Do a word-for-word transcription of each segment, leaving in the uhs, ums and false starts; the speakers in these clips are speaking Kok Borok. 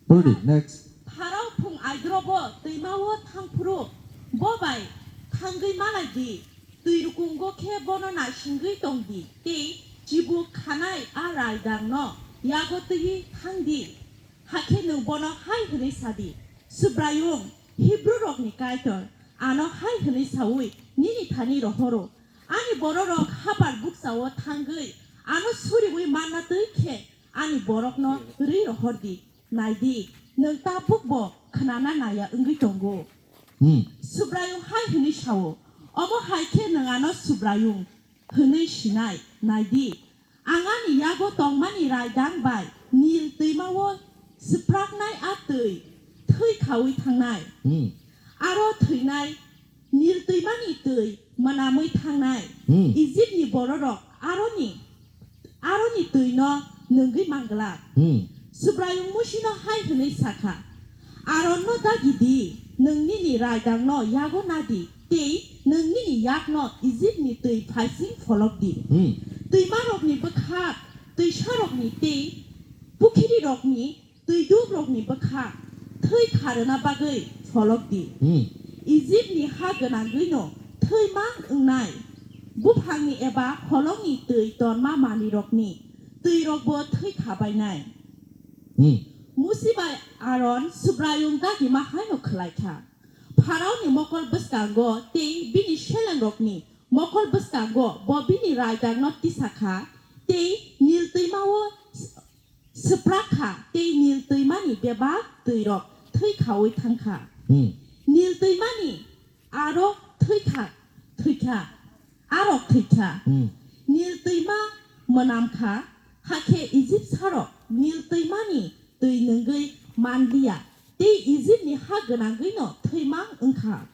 Purdi, next. Pharao phung aidrobo twimao thang phuru, bo bai thangwi malai di, twi rukungo khe bono naisingwi tong di, tei chibuk khanai a raidangno yago twiwi thang di. Hakhe nwng bono hai hwnwi sa di, Subraiyung, Hibru rokni Kaitor, ano hai hwnwi saui nini thani rohoro, ani bororok haphar bukchao thangwi ano suriui manna twi khe ani borokno rwi rohor di. Nai di, nwng tabukbo khnana naya wngwi tongo. Hmm. Subraiyung hai hwnwi sao, omo hai khe nwng ano Subraiyung hwnwi sinai. Nai di, ang ani yago tongmani raidang bai Nil twimao swpraknai a twi thwi khaui thangnai. Hmm. Aro thwinai Nil twimani twi mwnamwi thangnai. Hmm. Ijipni bororok aroni, aroni twino nungwi manglak. Hmm. Subraiyung Musino hai hwnwi sakha, Aronno dagi di, nwng nini raidangno yago na di, tei nwng nini yakno Ijipni twi phaising pholok di. Hmm. Twimarokni bwkhak, twisarokni tei pukhirirokni twidukrokni bwkha thwi kharwna bagwi pholok di. Hmm. Ijipni ha gwnangwino thwi mang wngnai buphangni eba holongni twi tonma manwirokni twirokbo thwi khabainai. Hmm. Musi bai Aron Subraiyung dagima haino khlai kha. Pharaoni mokol bwskango tei bini selengrokni mokol bwskango bo bini raidangno tisa kha tei Nil twimao swprak kha tei Nil twimani bebak twirok thwi khaui thang kha. Hmm. Nil twimani arok thwi kha, thwi kha, arok thwi kha. Hmm. Nil twima mwnam kha, hakhe Ijipsarok Nil twimani twi nungwi man liya, tei Ijipni ha gwnangwino thwi mang wng kha.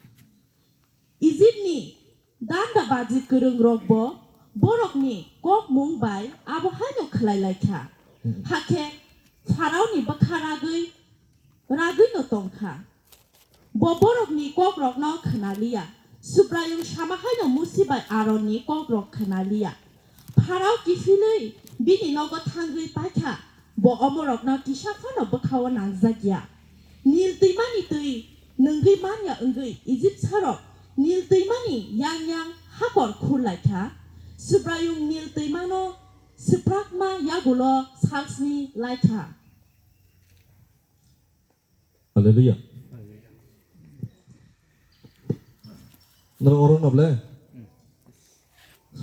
Ijipni danda baji kwrwngrokbo borokni kokmung bai abo haino khlai lai kha. Hmm. Hakhe Pharaoni bwkha ragwi, ragwino tong kha. Bo borokni kokrokno khna liya. Subraiyung sama haino Musi bai Aronni kokrok khna liya. Pharao kiphilwi bini nogo thangwi paikha, bo omorokno kisa phano bwkhao nangjak ya. Nil twimani twi nungwi man ya wngwi Ijipsarok Nil twimani yang yang hakor khur lai kha. Subraiyung Nil twimano swprakma yagulo salsni lai kha. Hallelujah. Norok oro no ble?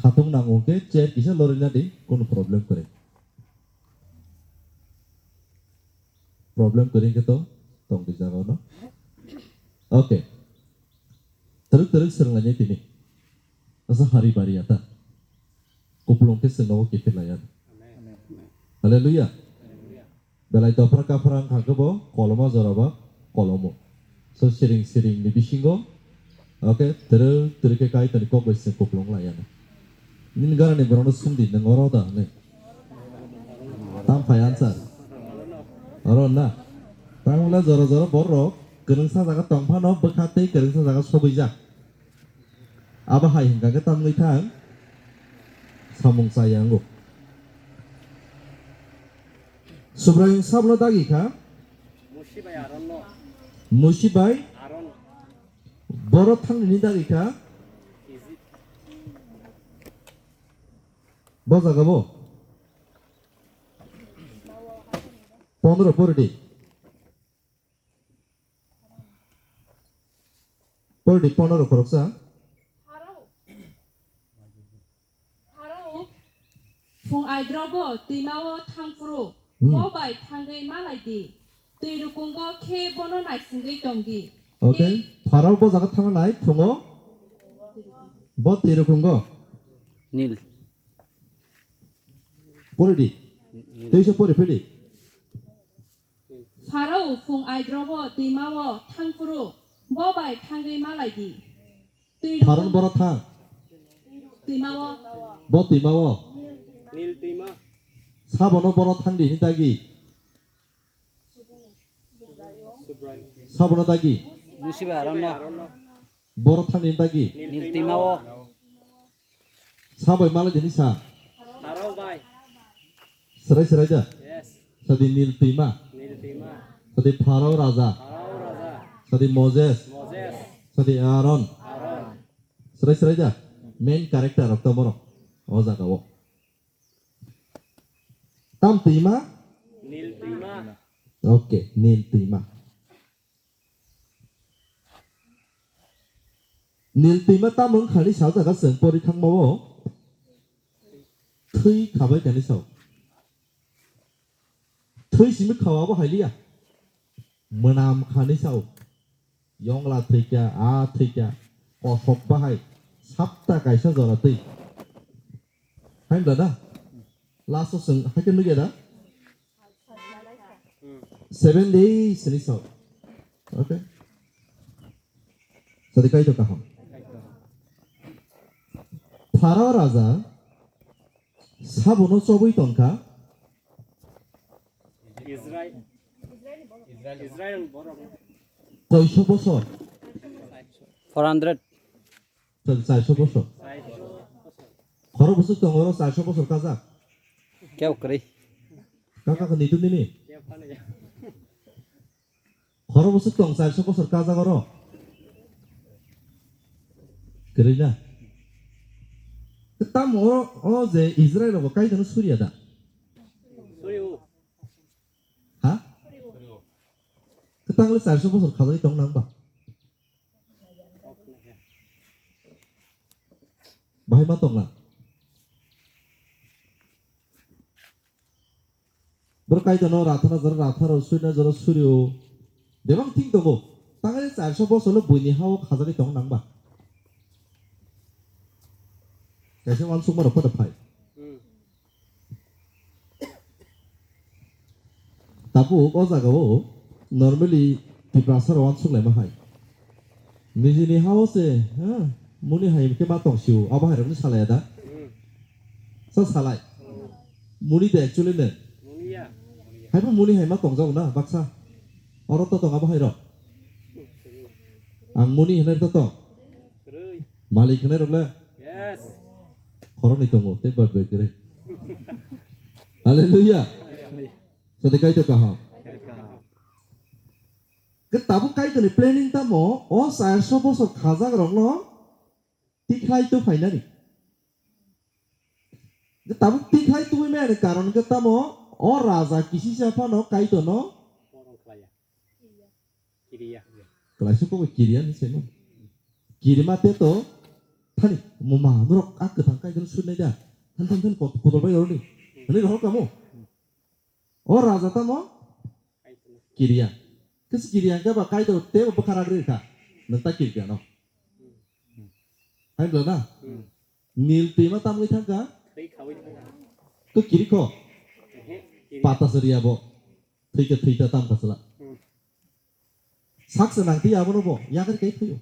Satung nango ke chair kisa lorina di, kono problem kwrwi. Problem kwrwi ke to tong di jaga no. Okay. Teruk teruk serang lanya tini. Asa hari bari ata. Kuplung ke sengo ke pilayan. Hallelujah. Belai dophra kaphra wngkha khe bo koloma jora ba kolomo. So siring siring ni bisingo, okay, twrwk twrwk khe Kaitorni kok bai se kuplung lai ya. Nini gana ni borok no sung di, nwng oro da hwnwi. Tam phai answer. Oro na. Tang wngla jora jora borok kwrwngsa jaga tong phano bwkha tei kwrwngsa jaga sogwi jak. Abo hai hwnkha khe tam wngwi thang samung chaya wngo. Subraiyung sabno dagi kha. Musi bai Aron no. Musi bai Aron. Borok thangni ni dagi kha. Ijip. Bo jaga bo. Pondro pori di. Pori di, pondro khoroksa. Pharao. Pharao phung aidrobo twimao thang phuru, hmm, bo bai thangwi malai di. Twi rukungo khe bono naisingwi tong di. Okay. Tei Pharao bo jaga thangna nai phungo. Bo twi rukungo. Nil. Pori di. Nil. Tei se pori phidi. Pharao phung aidrobo twimao thang phuru, bo bai thangwi malai di. Twi Pharao borok thang. Twimao. Bo twimao. Nil twima. Sabono borok thang di hini dagi. Sabono dagi. Musi bai Aron no. Borok thang di hini dagi. Nil twimao. Sabai malai dini sa. Pharao bai. Serai serai da. Yes. Sadi Nil twima. Nil twima. Sadi Pharaoh raja. Sadi Moses. Sadi Aaron. Srai srai da. Main character rok to borok. O jaga o. Tam twima? Nil twima. Okay, Nil twima. Nil twima tamo wngkha ni sa jaga chwng pori thangma o. Thwi khabai kani sao. Thwi simi khawa bo hailiya. Mwnam khani sao. Yongla thwikya, a thwikya. Kosok bahai. Sapta kaisa jora twi. Hain da? Last o chwng haikhe nukya da? Seven days ni sao. Okay. Sadi kaito kaham. Pharaoh raja sabono chobwi tongkha. Israel. Israel borok. Koiso bosor? Four hundred. Char-, charso bosor. Khoro bosor tongo oro charso bosor kajak. Keu kwrwi. Kaka khe nitu nini. Khoro bosor tong charso bosor kajak oro. Kwrwi na. Tamo o, o je Israel rogo kaitano suriya da? Ha? Kwtang le charso bosor khajagwi tong nang ba? Bahai ma tongna. Boro kaitano rathana jora ratharo, surina jora surio. Bebak thing tongo. Tangai charso bosor le buini hao khajagwi tong nang ba? Kaisa uansukma rok phano phai. Tabuk o jaga o normally Tiprasa rok uansuk laima hai. Nijini ha o se, ha, muni hai khe ma tong sio, abo hai rok ni salai ya da? Sa salai. Muni de actually ne. Hai bo muni hai ma tong jago na baksa. Oro to tong abo hai rok. Ang muni hinai to tong. Malik hinai rok le. Khoroknwi tongo, tei bai bai kwrwi. Hallelujah. Sadi kaito kaham. Ke tabuk kaitoni planning tamo, o charso bosor khajak rokno tikhlai to phainani. Ke tabuk tikhlai tubui mani karon ke tamo, o raja kisisa phano kaitono Kiriya. Kalaisuk kok kiriya ni seno. Kirima te to thani muma norok a kwthang kai dan sunai da. Than than than kot-, kotol bai roni. Ani rohor kamo. O raja tamo kiriya. Kes kiriya ke ba kai to te ba bwkha ragri kha. Nang ta kiriya no. Hai bla na. Nil twima tamwi thangkha. Ko kiri ko. Pata sariya bo. Thwikhe thwita tam khasla. Saksa nang twi abono bo yakar kai thaio.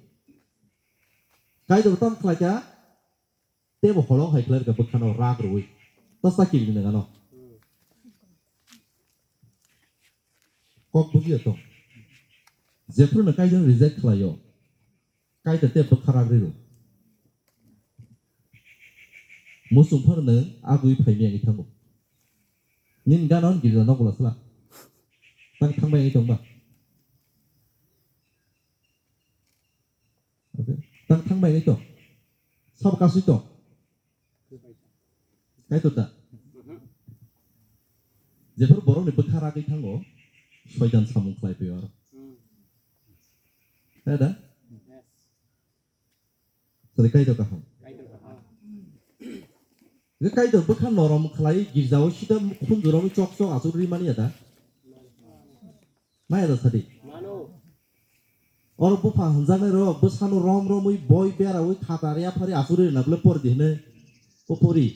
Kaitor tam khlaikha tebo holong hai khlaikha bwkhano rak rwi. Ta sakiri ni nangano. Kok bujiya tong. Jephru no Kaitor reject khlaio. Kaitor te bwkha rak riro. Musung phano nwng agwi phaimani wngwi thango. Nini gana hwn girja nogo lasla. Tang thangbai wngwi tongba. Okay. Tang thangbai wngwi tong. Sabo kasui tong. Kaitor da. Jephru borokni bwkha ragwi thango, soitan samung khlai phaio aro. He da? Tole Kaitor kaham. Kaitor kaham. Hwnkhe Kaitor bwkha norom khlai girjao sida khunju romwi chok chok achuk ri mani ya da? Maya da sadi? Mano. Oro bupha hwnjaknai rok bwsano rom romwi boi berawi khata ria phari achuk ri rwna bwle pori di hwnwi. O pori.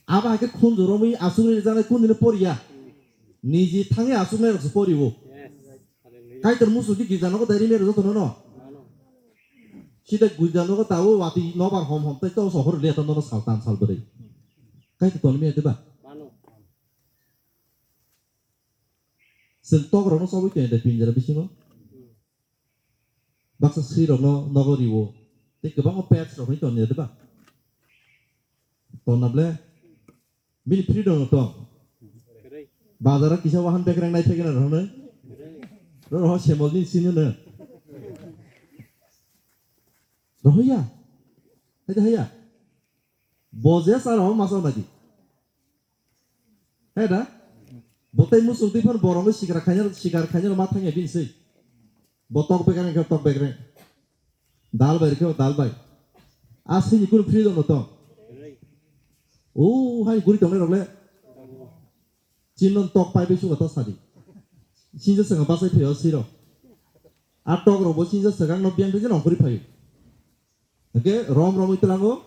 Abo hai khe khunju romwi aswk rijak nai kunu dino poriya. Niji thangwi aswk nai rok se porio. Kaitor musu di girja nogo dai rimero joto no no. Sida girja nogo tawo wati nobar hom hom tei to sohor le to no sal tan sal bwrwi. Kaitor ton mi ate ba. Chwng tok rok no chobwi tong de pinjra bisingo. Baksa swi rokno nogo riwo. Tei kwbangma pets rok hinwi tongya de ba? Tongna ble bini freedom no tong. Bazar o kisa wahan bekreng nai phegena rohno. Roho semol ni sini no. Rohoya. Hede haya. Boje sar ho masa nadi. Heda. Botai musung twi phan borong sikar khaina sikar khaina ma thangya bin sei. Botok bekreng khe tok bekreng. Dal bai rikhe dal bai. A sini kun freedom no tong. O hai guri tongnai rok le. Chin non tok pai bai suga ta sadi. Sinja sanga basai phayo siro. A tok rok bo sinja sanga no biang tei nong kuri phayo. Oke rom rom itelango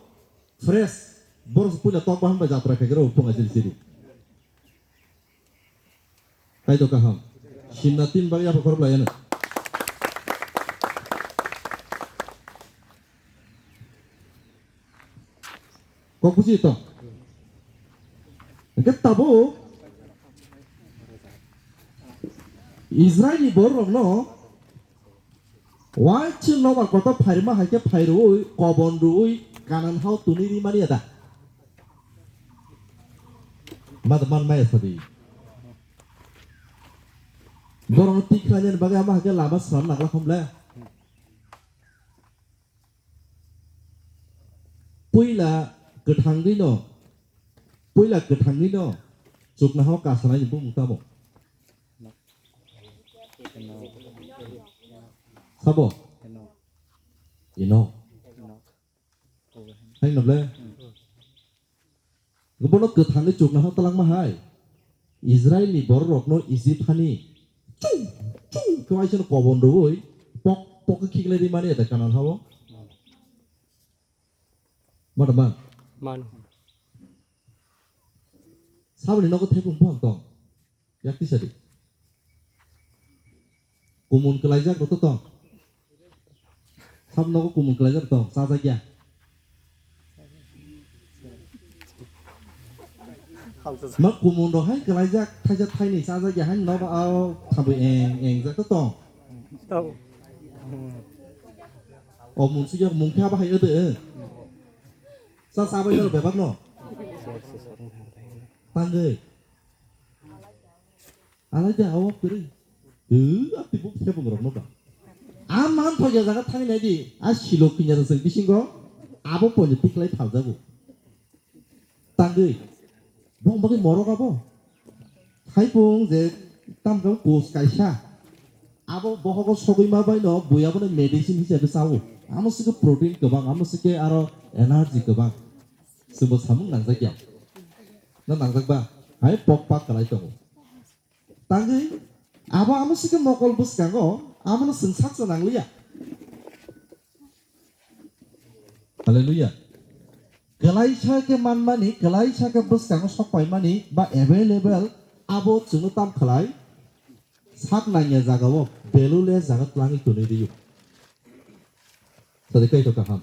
fresh. Bor puila tok bahan bai jatra khaikero punga jil siri. Kaitor kaham. Simna tin bagi apa khorok layana. Kok buji to. Hingke tabuk Israilni bororokno Waisa nobar kotor phairima hai khe phairuwi kobon ruwi Kanan hao tuni ri mani ada. Mada man maya sadi. Borok no tik khlainani bagwi ama hai khe lama swnam nangla khomle. Puila kwthangwi no, puila kwthangwi no chukna hao kasanai ni bumung tamo. Sabo? Eno. Hai noble. Bono kwthangwi chukna hao talangma hai. Israilni bororokno Ijip hani chung chung khe waisa no kobon rwui pok pok khe khiklai ri mani da Kanan hao. Mada man. Man. Saboni nogo thepung phang tong. Yak tisadi. Kumun kelaijak rok tong. Sab nogo kumun kelaijak tong. Sajak ya. Ma kumun rok hai kelaijak thaijak thaini sajak ya hai nogo ao thabwi eng eng jak tong. Tong. O mun sujak mung khe abo hai ode. Sa sabai jalo bebak no. Tangwi. Alai de awo kwrwi. Hu, a tibuk thebung rok no ba. A man thok ya jaga thang nai di. A silo kinya rang seng bisingo. Abo pono tiklai phaljago. Tangwi. Bong bagwi morok abo. Thaipung je tamkhe course kaisa. Abo bohogo sogwi ma bai no bui abono medicine hisabe sao. Amo sike protein kwbang, amo sike aro energy kwbang. Chwngbo samung nangjak ya. Na nangjak ba? Hai pok pak kwlai tongo. Tangwi abo amo sike mokol bwskango, amono chwng saksa nangliya. Hallelujah. Kwlaisa khe manmani, kwlaisa khe bwskango sok paimani ba available abo chwngno tam khlai sak nangya jagao value le jaga twlangwi tonwi rio. Sadi kaito kaham.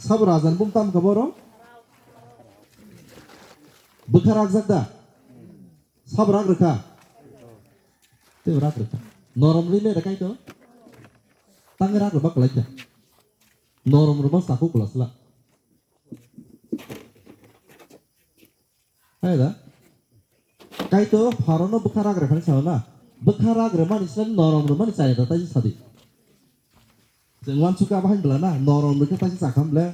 Sabo rajan bum tam kha boro? Bwkha rakjak da? Sabo rak rwkha? Tei rak rwkha. Norom rwi le rwkai to? Tangwi rak rwma kwlai kha. Norom rwma chakhu kwlasla. Hai da? Kaito Pharaono bwkha rak rwphani sao na? Bwkha rak rwmani sle norom rwmani chaya da taisa sadi. Chwng uansukha bahai bwla na? Norom rwkhe taisa chakham le.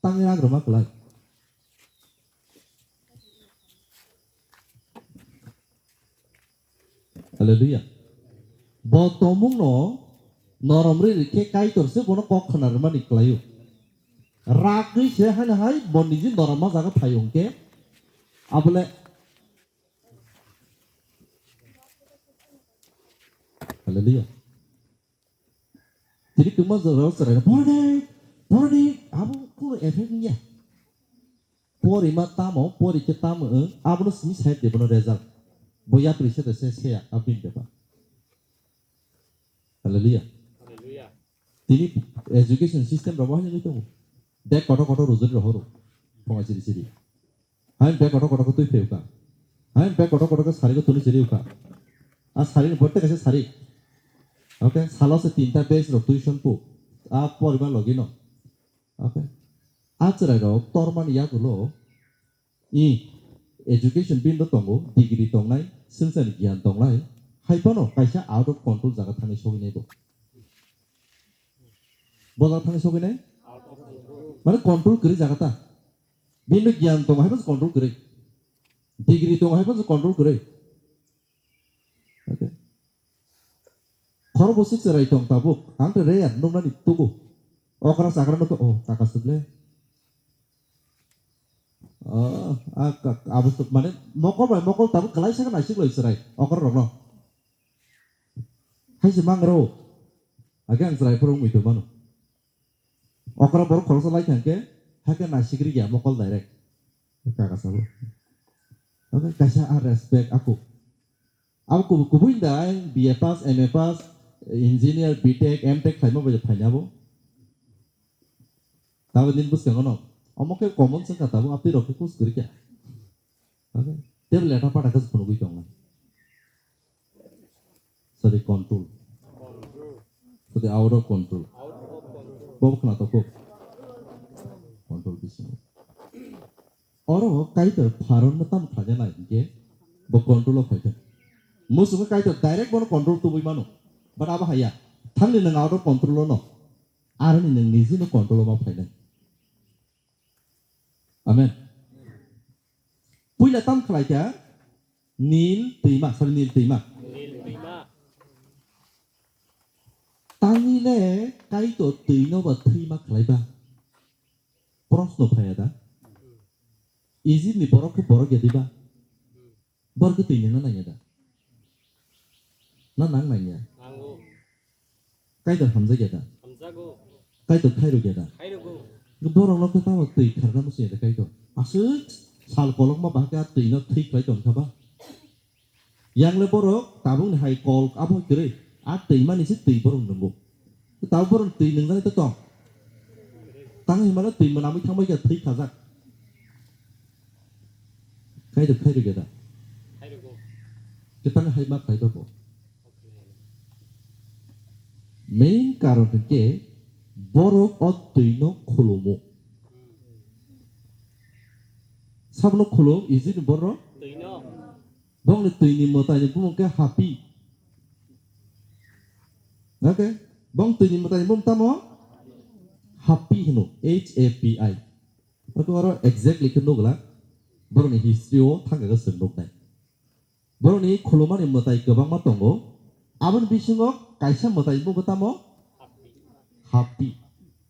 Tangwi rak rwma kwlai. Hallelujah. Bo tongmungno norom rwi rikhe Kaitor se bono kok khna rwmani kwlaio. Ragwi se haino hai bo niji norom ma jaga phaio hwnkhe abole. Hallelujah. Tini kwma jora chwrai bordi bordi abo kuno effect wngya. Pori ma tamo, pori khe tamo wng, abono simi side de bono result. Bo yapri se de se seya, abini bepar. Hallelujah. Hallelujah. Tini education system rabo hai nungwi tongo. Bag kotor kotor rujuri rohoro. Phonga chiri chiri. Hai bag kotor kotor khe twi phai ukha. Hai bag kotor kotor khe sari khe tuni chiri ukha. A sari ni botte kaisa sari. Okay, salo se tinta batch rok tuition pu. A poriba logi no. Okay. A chwrai rok tormani yagulo i education bini tongo, degree tongnai, swngcharni giyan tongnai, hai phano kaisa out of control jaga thangwi sogwi nai bo. Bo jaga thangwi sogwi nai? Mane control kwrwi jaga ta. Bini giyan tongo, hai phano control kwrwi. Degree tongo, hai phano control kwrwi. Okay. Khorokbo swk chwrai tong tabuk, ang khe rare nuknani tubu. Okra chakra nukha, oh, taka swk le. Oh, a, ka, abo swk, mane, mokol bai mokol tabuk kwlaisa khe naisik lai chwrai, okra rokno. Hai se mang rw. Age ang chwrai phuru wngwi tong mano. Okra borok khoroksa lai thang khe, hakhe naisik rikya mokol direct. Kaka sabo. Oke, kaisa a respect aku. Abo kubu-, kubui da, B A pass, M A pass, engineer, B Tech, M Tech khaima bai phaina bo. Tabo din bwskango no. Omo khe common se kha tabo, apni rok khe kus kwrwi kha. Oke. Tebo leta pata khe phunugwi tongnai. Sadi control. Sadi out of control. Bobo khna to kok. Control bisingo. Oro Kaitor Pharaono tam khlaina nai hinkhe bo control o phaikha. Muchungo Kaitor direct bono control tubui mano. But abo haya. Thangni nwng out of control o no. Aroni nwng nijino control o ma phainai. Amen. Puila tam khlaikha Nil twima, sorry, Nil twima. Nil twima. Tangile Kaitor twino ba thwima khlaiba. Proshno phaya da? Egypt ni borok khe borok ya diba? Borok khe twi nangna nangya da? Na nang nangya? Nango. Kaitor hamjakya da? Hamjago. Kaitor khairokya da? Khairogo. Borokno khe tamo twi kharna muchungya da Kaitor? Aswk sal kolokma bahai khe a twino thwi khlai tongkha ba? Yangle borok tabukni hai kol abo kwrwi, a twimani se twi borok nwngo. Tabuk borok twi nwngnani to tong. Tang hinmano twi mwnamwi thangbai khe thwi khajak. Khairok, khairok ya da? Khairogo. Khe tang hai ma khlai ba bo? Main karon hinkhe borok o twino khulumo. Sabono khulum Egypt ni borok? Twino. Bongni twini mwtaini bumung khe Hapi. Okay? Bong twini mwtaini bumung tamo? Hapi hino, H A P I. Abo oro exactly khe nukla. Borokni history o thangkha khe chwng nuknai. Borokni khulumani mwtai kwbangma tongo. Aboni bisingo kaisa mwtai bumung tamo? Hapi.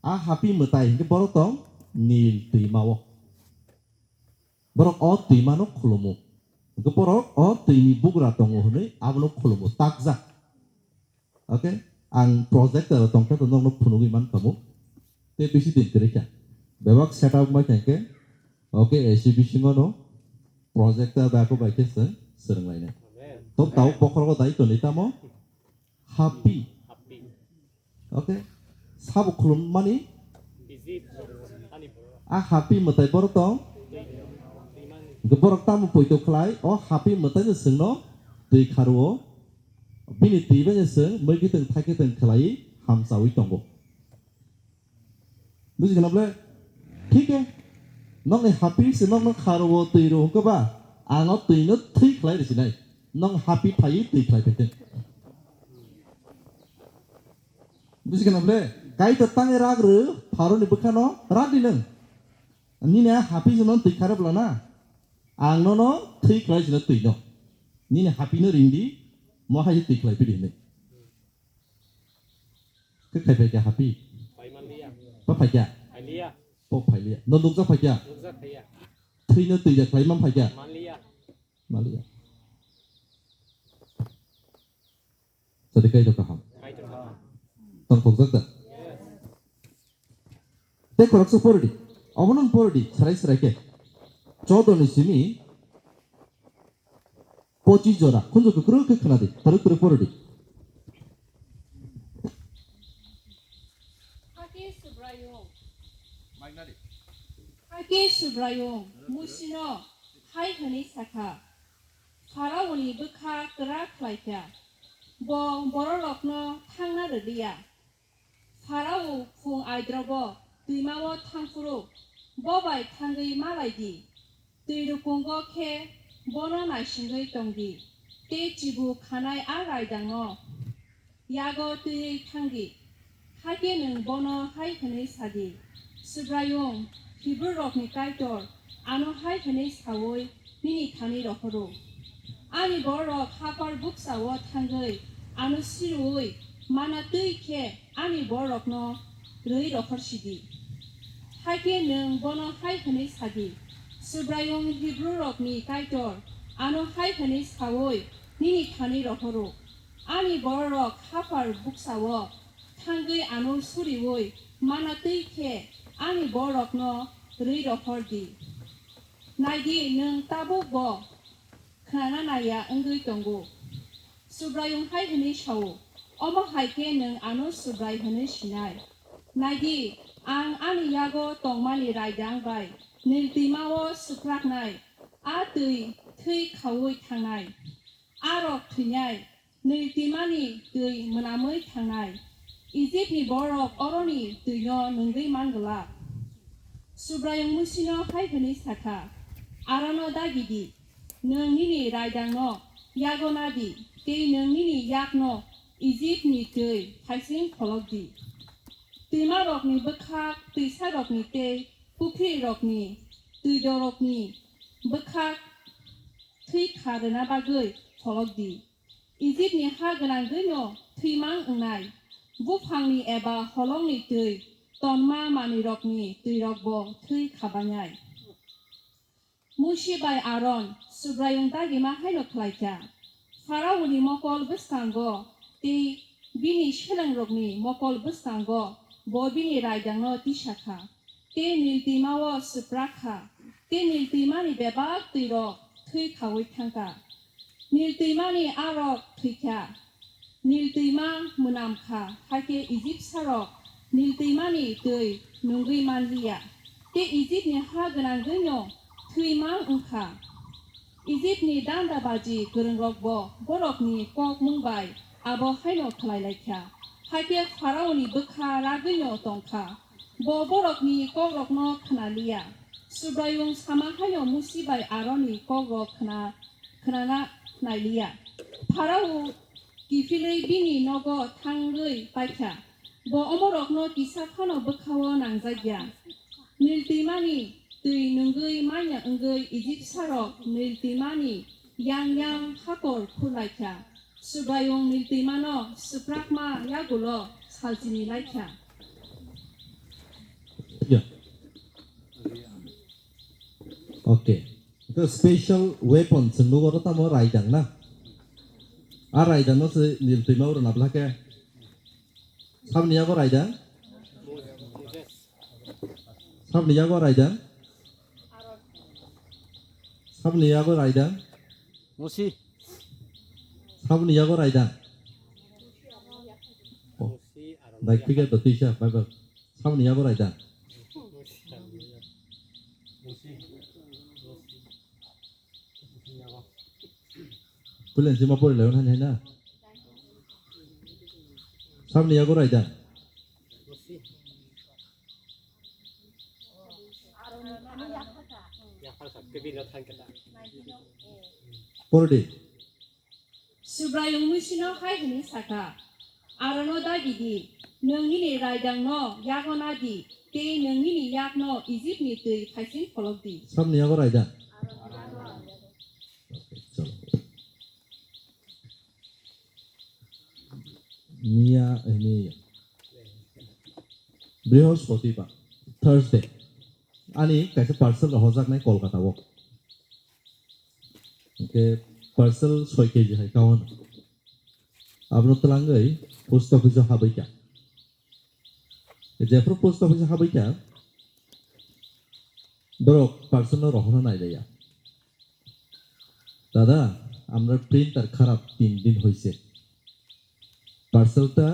A Hapi mwtai hinkhe borok tong Nil twima o. Borok o twimano khulumu. Hinkhe borok o twini bugra tongo hwnwi abono khulumu, takjak. Okay? Ang projector tongkha to nokno phunugwi mankhamu. Tei bisi din kwrwi kha. Bebak setup wngbai kha hinkhe, okay, A C bisingo no projector bai ako bai khe chwng swrwnglainai. Amen. To tabuk bokhorogo dai tonwi tamo? Happy. Happy. Okay? Sabo khulummani? Busy. Ani borok. A Happy mwtai borok tong? Twi-, twimani. Hinkhe borok tamo poito khlai, o Happy mwtaino chwngno twi kharuo. Bini twi bai no chwng mui kiting thai kiting khlai hamchaui tongo. Buji khna ble? Thik khe, nokni Happy se nokno kharuo twi rw hwnkhe ba, ang o twino thwi khlai rw sinai. Nokni Happy phaiwi twi khlai phaitwng. Buji khna ble? Kaitor tangwi rak rw, Pharaoni bwkhano rak di nwng. Nini a Happy se nono twi kharwi bwla na? Ang nono thwi khlai sino twino. Nini Happy no ring di, mo hai se twi khlai phidi hinwi. Khe khai phai kha Happy? Phai manliya. Bo phai kha? Phailiya. Bo phailiya. No nukjak phai kha? Nukjak phaiya. Thwino twijak khlai man phai kha? Manliya. Manliya. Sadi Kaitor kaham. Kaitor kaham. Tongthokjak da? Yes. Tei khoroksa poridi. Obono poridi. Srai srai khe. Choddo ni simi Pochis jora, khunju kwkrwi khe khna di, kwrwi kwrwi poro di. Hakhe Subraiyung, hakhe Subraiyung Musino hai hwnwi sa kha, Pharaoni bwkha kwrak khlai kha, bo bororokno thangna rw liya. Pharao phung aidrobo twimao thang phuru bo bai thangwi ma lai di. Twi rukungo khe bono naisingwi tong di, tei chibu khanai a raidangno yago twiwi thang di. Hakhe nwng bono hai hwnwi sa di, 'Subraiyung, Hibrurokni Kaitor, ano hai hwnwi saui nini thani rohoro: Ani bororok haphar bukchao thangwi ano sirwi mana twi khe ani bororokno rwi rohor si di.' Hakhe nwng bono hai hwnwi sa di, 'Subraiyung, Hibrurokni Kaitor, ano hai hwnwi saui nini thani rohoro: Ani bororok haphar bukchao thangwi ano suriui mana twi khe ani bororokno rwi rohor di. Nai di, nwng tabuk bo khnana nai ya wngwi tongo.' Subraiyung hai hwnwi sa-o, Omo hai khe nwng ano Subrai hwnwi sinai. Nai di, ang ani yago tongmani raidang bai Nil twima-o swpraknai a twi thwi khaui thangnai. Arok thwinai, Nil twimani twi mwnamwi thangnai. Ijipni bororok oroni twino nungwi man glak. Subraiyung Musino hai hwnwi sa kha, Arono dagi di, nwng nini raidangno yago na di, tei nwng nini yakno Ijipni twi phaising pholok di. Twimarokni bwkhak, twisarokni tei pukhrirokni twidorokni bwkhak thwi kha rwna bagwi pholok di. Ijipni ha gwnangwi'-no thwimang wngnai, buphangni eba holongni twi tonma manwirokni twirokbo thwi khabainai. Musi bai Aron Subraiyung dagima haino khlai kha. Pharaoni mokol bwskango tei bini selengrokni mokol bwskango bo bini raidangno tisa kha, tei Nil twima-o swprak kha, tei Nil twimani bebak twirok thwi khaui thang kha. Nil twimani arok thwi kha. Nil twima mwnam kha, hakhe Ijipsarok Nil twimani twi nungwi man li ya, tei Ijipni ha gwnangwi'-no thwi mang wng kha. Ijipni dandabaji kwrwngrokbo borokni kok mung bai abo haino khlai lai kha, hakhe Pharaoni bwkha ragwi'-no tong kha, bo borokni kokrokno khna li ya. Subraiyung sama haino Musi bai Aronni kokrok khna khnana nai li ya. Pharao kiphilwi bini nogo thangwi pai kha. Bo omorokno kisa phano bwkha-o nangjak ya. Nil twimani twi nungwi man ya wngwi Ijipsarok Nil twimani yang yang hakor khur lai kha. Subraiyung Nil twimano swprakma yagulo salchini lai kha. Ya. Okay. Ito special weapon chwng nugo oro tamo raidang na. A raidang no se Nil twima oro nabla khe. Sabni yago raidang? Sabni yago raidang? Sabni yago raidang? Musi. Sabni yago raidang? Oh. Dai ticket do tisa, bye bye. Sabni yago raidang? Pulen sima pori layon hani hai na. Sabni yago raidang? Pori di. Subraiyung Musino hai hwnwi sa kha, Arono dagi di, nwng nini raidangno yago na di, tei nwng nini yakno Ijipni twi phaising pholok di. Sabni yago raidang? Chalo. Miya, eh, miya. Brihospoti ba, Thursday. Ani kaisa parcel rohojaknai Kolkata o. Hwnkhe parcel soi K G hai kawan. Abono twlangwi post office o habwi kha. Jephru post office o habwi kha, borok parcel no rohorna nai liya. "দাদা, আমরা প্রিন্টার খারাপ, তিন দিন হইছে। পার্সেলটা,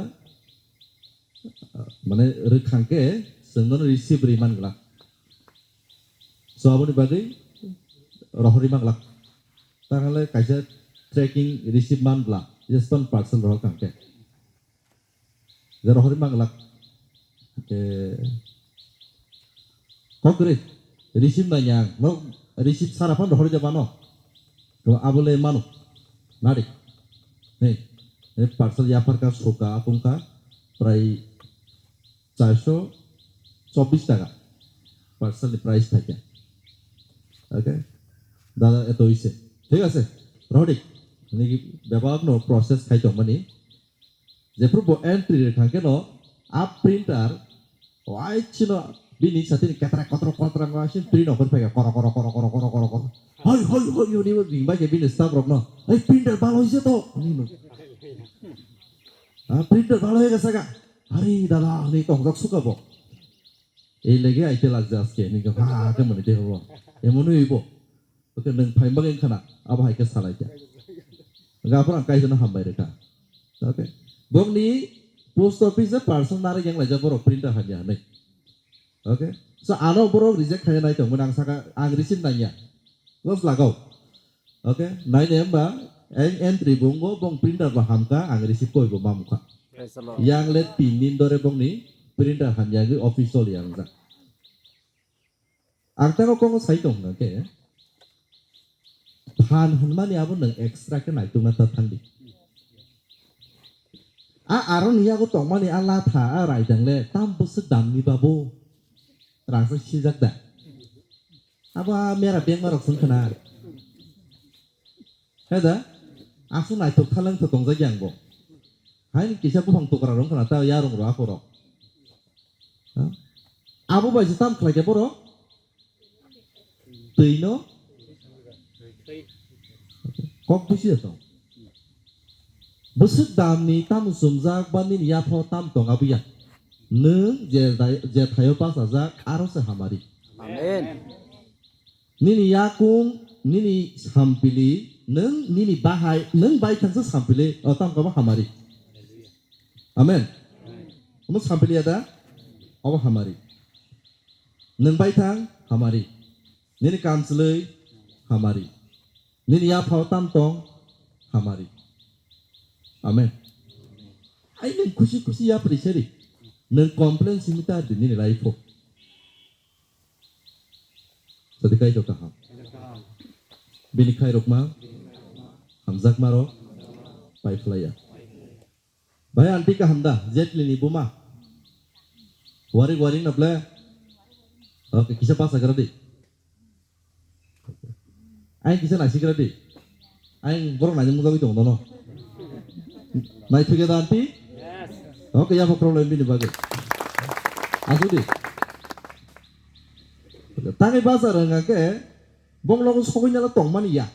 আহ, মানে, rwkhangkhe chwngno receive rwi man glak. So, aboni bagwi rohorwi man glak. Takhale kaisa tracking receive man bla, je stone parcel rohor khangkhe." Je rohorwi man glak. Ke, kok kwrwi, receive nai yang, no, Receipt sara phano rohorwi de mano. To abole mano. Nadi. Hey, hey, parcel yapharka, soka, apungka, prai চারশো চব্বিশ টাকা parcel ni price থাকে. Okay, দাদা এত হইছে, ঠিক আছে, রহরি, মানে কি, ব্যাপক no process খাইতো মানে, যে পূর্ব entry রে থাকে no, আপ printer, ওয়াই ছিল, বিনি সাথে কেতরা কতর কতর মাসে print ওপর ফেকে কর কর কর কর কর কর কর, হই হই হই হই, নি বিংবা কে বিনি staff রক no, এই printer ভালো হইছে তো, নি no, printer ভালো হয়ে গেছে গা, আরে দাদা, নি তো হক সুকাবো. এই লেগে আইতে লাগছে আজকে, নি হা হা কে মনে দেখো, এমন হইব. Okay, nung phai bagwi wngkha na, abo hai khe salai kha. Hwnkhe aphuru ang kaisa no hambai rwkha. Okay. Bokni post office o parcel narwk yang laijak borok printer hamya hinwi. Okay. So ano borok reject khaina nai tongmani ang saka ang receipt nangya. Los lagao. Okay. Naine hwnba ang entry bo wngo, bong printer bo hamkha, ang receipt koi bo mamkha. Praise the Lord. Yang le tin din dore bongni printer hamya wngwi office choli yang jak. Ang tamo kongo sai tong hwnka khe, phan hwnmani abo nwng extra khe naitukna ta thangdi. A aroni yago tongmani a latha a raidang le tam bwswk damni babo rangsa sijak da. Abo a mera bengma rok sung khna. He da? Aswk naithok thaleng tho tongjak yang bo. Haini kisa buphang tokra rong khna ta yarung ro akhoro. Ha? Abo bai se tam khlai khe borok? Twi no? Kok busi ya tong. Bwswk dam ni tam sumjak ba nini yapho tam tong abuya. Nwng je dai-, je thaio bachajak aro se hamari. Amen. Nini yakung, nini sampili, nwng nini bahai, nwng bai thangsa sampili, o tam kabo hamari. Amen. Omo sampili ya da? Obo hamari. Nwng bai thang hamari. Nini kamchwlwi hamari. Nini yaphao tam tong hamari. Amen. Ai nwng khusi khusi yapri seri. Nwng complain simi ta di nini life o. Sadi kaitor kaham. Bini khairokma, hamjakmarok, paiphlaiya. Bhai, aunty kaham da, Jetli ni buma? Waring waring na ble? Okay, kisa basa gra di. Aing kisa naisi gra di. Aing borok naini mujagwi tongo no. Naithokya da aunty? Yes. Okay, yabo problem bini bagwi. Asuk di. Tangwi basa rwng khe, bong logo sogwi nala tongmani ya.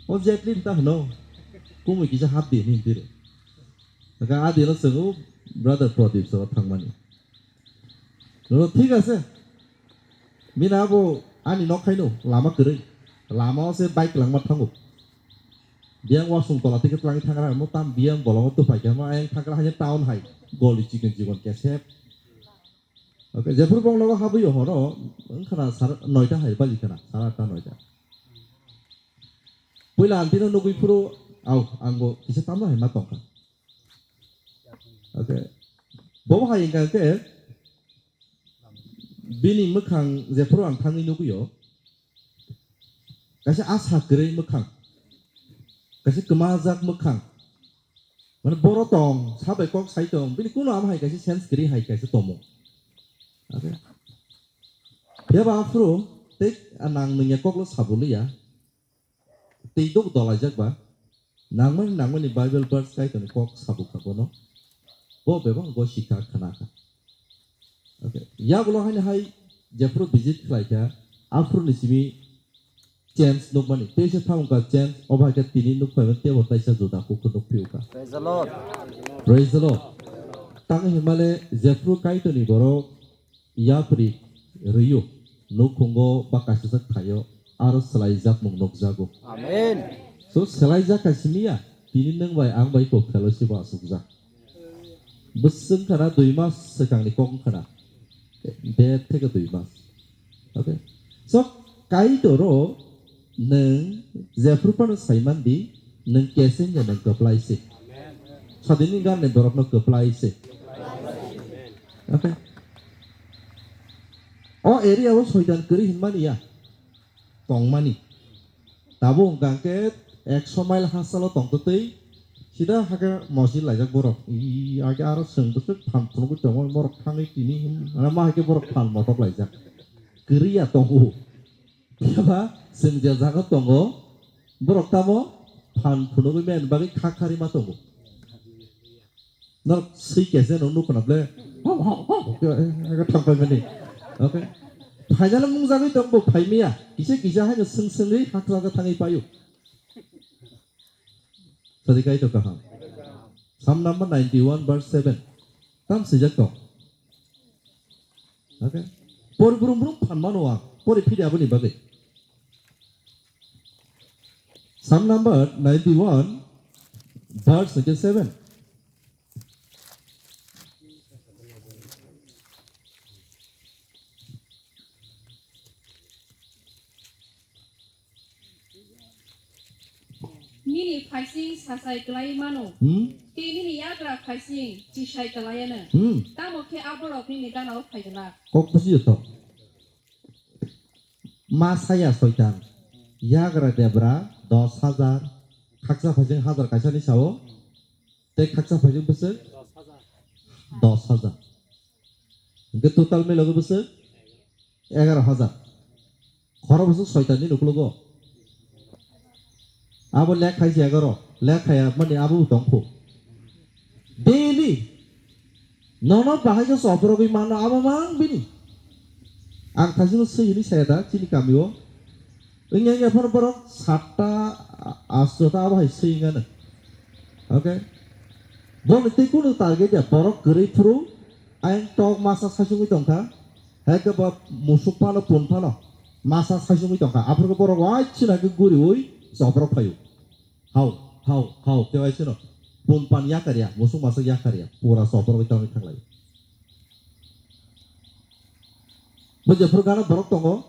O Jetli ta hwno. Kumui kisa hap di ni tiro. Ga adi no swngo brother Pradip soro thangmani. No, thik ase. Bini abo ani nok haino lama kwrwi. Lama o se bike langma thango. Biyang wasung tola tike twlangwi thangra mo tam biyang bolongo tupai khe mo ayang thangra haino town hai. Goli chikon chikon kesep. Okay, jephuru bong nogo habwi o horo wngkhana sar noita hai baji khana, sara atta noita. Puila aunty no nugwi phuru, au, ang bo kisa tamno hai ma tongkha. Okay. Bobo hai hwnkha khe, bini mwkhang jephuru ang thangwi nugwi o, kaisa asa kwrwi mwkhang, kaisa kwmajak mwkhang. Mane boro tong, sabai kok sai tong, bini kuno ama hai kaisa sense kwrwi hai kaisa tomo. Okay. Phiya ba aphuru tei nang nungya koklo sabuli ya. Tei dok dolaijak ba, nangmani nangmani Bible verse Kaitorni kok sabukha bono, bo bebak go sikha khna kha. Okay. Yagulo haino hai jephuru visit khlai kha, aphuru ni simi change nukmani, teisa thaungkha change, obo hai khe tini nukphaimani teibo taisa juda kuphur nukphio kha. Praise the Lord. Praise the Lord. Tamo hinmale jephuru Kaitorni borok yapri rwio, nukhungo ba kasijak thaio, aro swlaijakmung nukjago. Amen. So swlaijak hai simi ya, tini nwng bai ang bai kok fellowship o asukjak. Bwswk khana dui mas swkangni kok wngkhana. Dead theke dui mas. Okay. So, Kaitor o nwng jephru phano saiman di, nwng keseng ya nwng kwplai se. Sadini gan ni borok no kwplai se. Okay. O area o soitan kwrwi hinmani ya. tongmani. Tabuk hwnkha khe ekso mile hachalo tongtwtwi sida hakhe mosi laijak borok. Ii, age aro chwng bwswk phan phunugwi tongo, borok thangwi tini hwn, ma hai khe borok phan motok laijak. Kwrwi ya tongo. Phiya ba chwng je jaga tongo, borok tamo phan phunugwi mani bagwi kha kharima tongo. Norok swi kese no nukho na ble. Hong, hong, hong. Ega thang pai mani. Okay. Phainala mung jagwi tong bo phai miya. Kisa kisa haino swng swngwi hakla ga thangwi paio. Sadi kai to kaham. Psalm number ninety-one verse seven. Tam swijak tong. Okay. Por brum brum phan mano ang. Pori phidi aboni bagwi. Psalm number ninety-one, verse seven. Nini phaising sasai kwlai mano, Hmm? Tei nini yagra phaising chisai kwlaiano. Hmm. Tamo khe aborok nini gana-o phai glak. Kok busi joto. Ma saya soitan. Yagra debra dos hajar. Khaksa phaising hajar kaisa ni sao. Tei khaksa phaising bwswk dos hajar. Hwnkhe total milogo bwswk egaro hajar. Khoro bwswk soitan ni uklogo. Abo lek khai se egaro, lek khai mani abo bo tongkho. Daily nono bahai khe sophorogwi mano abo mang bini. Ang thaisino swi hwnwi saya da chini kamio. Wngya wngya phano borok satta, a-, astota abo hai swi wngano. Okay? Borokni tei kunu target ya, borok kwrwi phuru ayang tok masa saichungwi tongkha. Hai khe bo musuk phano pun phano masa saichungwi tongkha. Aphuru khe borok waisina khe guriwi sophorok phaio. Hau, hau, hau, khe waisino. Pun pan yakarya, musuk masa yakarya. Pura sophorok tongwi thanglai. Bo jephuru gana borok tongo,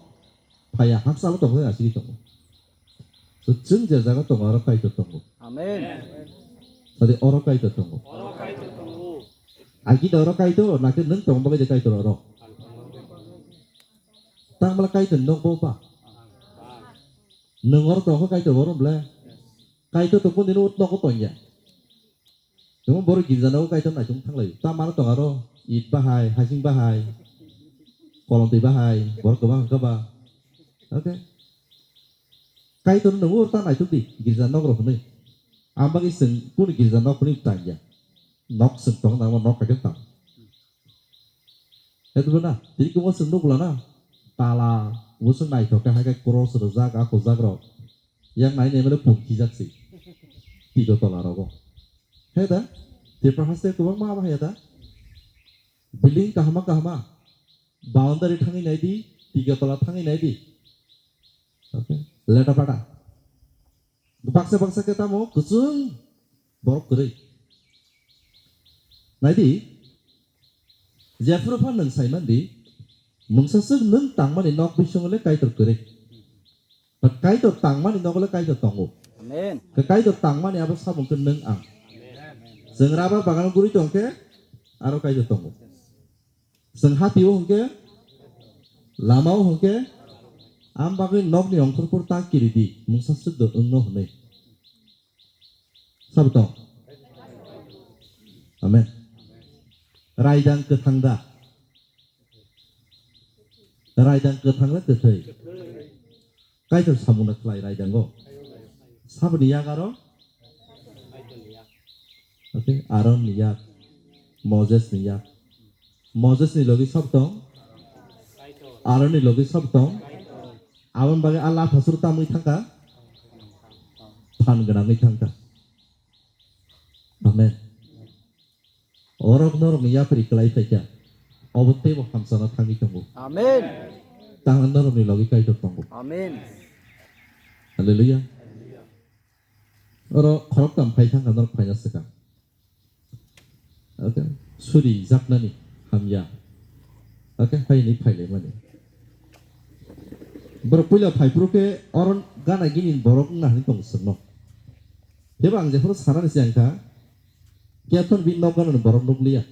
phaiya, hakchalo tongo, asigi tongo. So, chwng je jaga tongo, aro Kaitor tongo. Amen. Sadi oro Kaitor tongo. Oro Kaitor tongo. Agi da oro Kaitor, nakhe nwng tongma bagwi de Kaitor oro. Tangmala Kaitor nok bo ba. Nwng oro tongo Kaitor oro bwle. Kaitor to kundino nogo tongya. Temo borok girja nogo Kaitor naitung thanglai. Ta mano tong aro it bahai, hasing bahai, kolomtwi bahai, borok kwbang hwnkha ba. Okay. Kaitor no ta naituk di girja nok rok hwnwi. Ang bagwi chwng kunu girja nok hwnwi tangya. Nok chwng tong nang nok kaitor tang. Hetu na, tini kung wasung nuk lana, tala, wasung naithok khe hai khe cross rwjak, a khojak rok. Yang nai nai mane pun khijak si. Tigo tola rogo. He da, Tripura haste kwbangma abo hai da. Building kahama kahama. Boundary thangwi nai di, tigo tola thangwi nai di. Okay. Leta pada. Baksa baksa khe tamo kwchwng borok kwrwi. Naidi, jephuru phan nwng saiman di, mungsa swk nwng tangmani nok bisingo le Kaitor kwrwi. But Kaitor tangmani nogo le Kaitor tongo. Amen. Khe Kaitor tangmani abo samung khe nwng ang. Amen. Chwng rubber bagano guri tong khe aro Kaitor tongo. Chwng hati o hwnkhe, lama o hwnkhe, am bagwi nokni ongkhorphor ta kiri di, mungsa swk do wngno hwnwi. Sabo tong? Amen. Raidang kwthang da? Raidang kwthang na kwthwi? Kaitor samungno khlai raidango. Saboni yak aro? Okay, Aaron ni yak, Moses ni yak. Moses ni logi sob tong, Aaron ni logi sob tong. Aboni bagwi Allah thasur tamwi thangkha, phan gwnangwi thangkha. Amen. Orok norokni yapri kwlai phaikha, obo teibo hamsana thangwi tongo. Amen. Tangna norokni logi Kaitor tongo. Amen. Hallelujah. Oro khoroktham phai thangkha norok phaina swkang. Okay. Suri jaknani hamya. Okay, phaini phailaimani. Borok puila phaiphuru khe oro gana gini borok wngna hinwi tongo chwngno. Tebo ang jephuru sanani se ang kha, kethon bini nok ganani borok nukliya.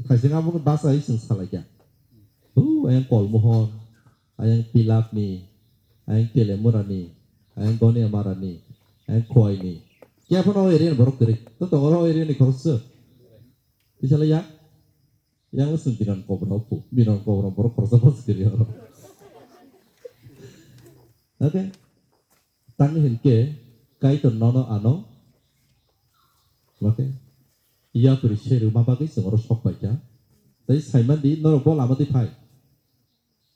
Thaising abono bachai chwng salaikha. Huu, ayang Kolmohor, ayang Pilapni, Ayang Telemurani, ayang Goniamarani, ayang Khowaini. Kya phano o area ni borok kwrwi. To tongo o area ni khoroksa. Tisala ya? Yang usung binan kobra pu. Binan kobra borok khoroksa pas kwrwi oro. Okay. Tang hinkhe Kaitor nono ano. Okay. Yapri seru ma bagwi chwng oro sok paikha. Tai saimandi norok bo lama di phai.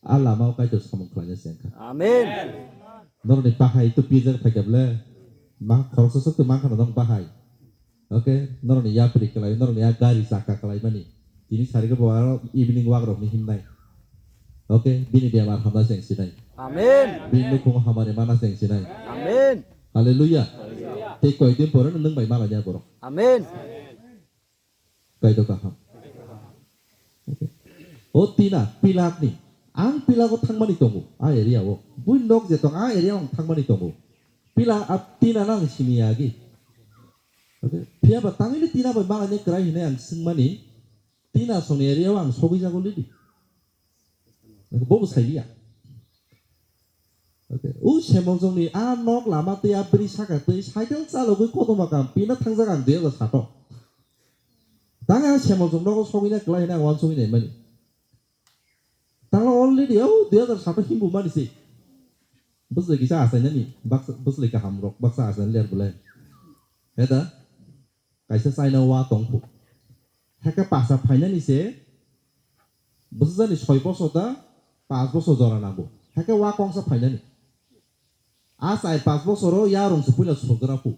A lama o Kaitor samung khlaina se wngkha. Amen. Norokni bahai to pijak phaikha ble. Ma khoroksa sok to mankha norok bahai. Okay, norokni yapri kwlai, norokni a gari chakka kwlaimani. Tini sarikhe bo aro evening walk rokni himnai. Okay, bini bemar hamna se wng sinai. Amen. Bini nukhungo hamari mana se wng sinai. Amen. Hallelujah. Tei koidin pore nwng bai malanya borok. Amen. Kaitor kaham. Okay. O Tina, Pilakni. Ang Pilako thangmani tongo, a area o. Bui nok je tong, a area o ang thangmani tongo. Pila, a Tina no ang sini agi. Okay. Phiya ba tangini Tina bai malanya kwrai hinai ang swngmani. Tina songni area o ang sogwi jago lidi. Bobo sailiya. Okay. O Semoljongni a nok lama tei a bri saka tei cycle chalogwi kotorma kam pina thangjak ang dui hazar sato. Tang ang Semoljong nogo sogwina kwlai hwnwi ang uansugwi naimani. Tanglo already o dui hazar sato himbu mani se. Bwswlwi kisa achainani, baksa, bwswlwi kaham rok baksa achainani ler bwlai. Heda? Kaisa China wa tong phu. Hake pasa phainani se bwsajani soi bosor da, panch bosor jora nango. Hake wa kongsa phainani. A char panch bosoro yarung se puila sogra phu.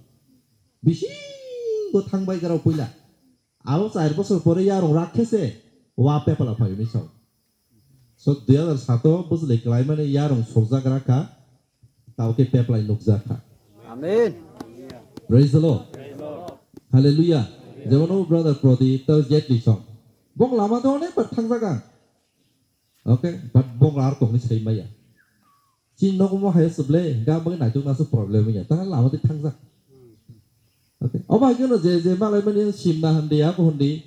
Bisingo thangbai grao puila. Abo char bosor pore yarung rak khe se wa pepala phai hwnwi sao. So, dui hazar sato bwswlwi kwlaimani yarung sorjak rakha, tao khe peplai nukjak kha. Amen. Praise the Lord. Hallelujah. Jemon o brother Prodip, tao Jetli song. Bong lama do onek bar thangjak ang. Okay, but bong lar tongni sai maya. Chin nogo mo hai suble, ga bang naituk nasu problem ya. Tang lama di thangjak. Okay. Obo hai kheno je, je malai mani simna handi, ako handi.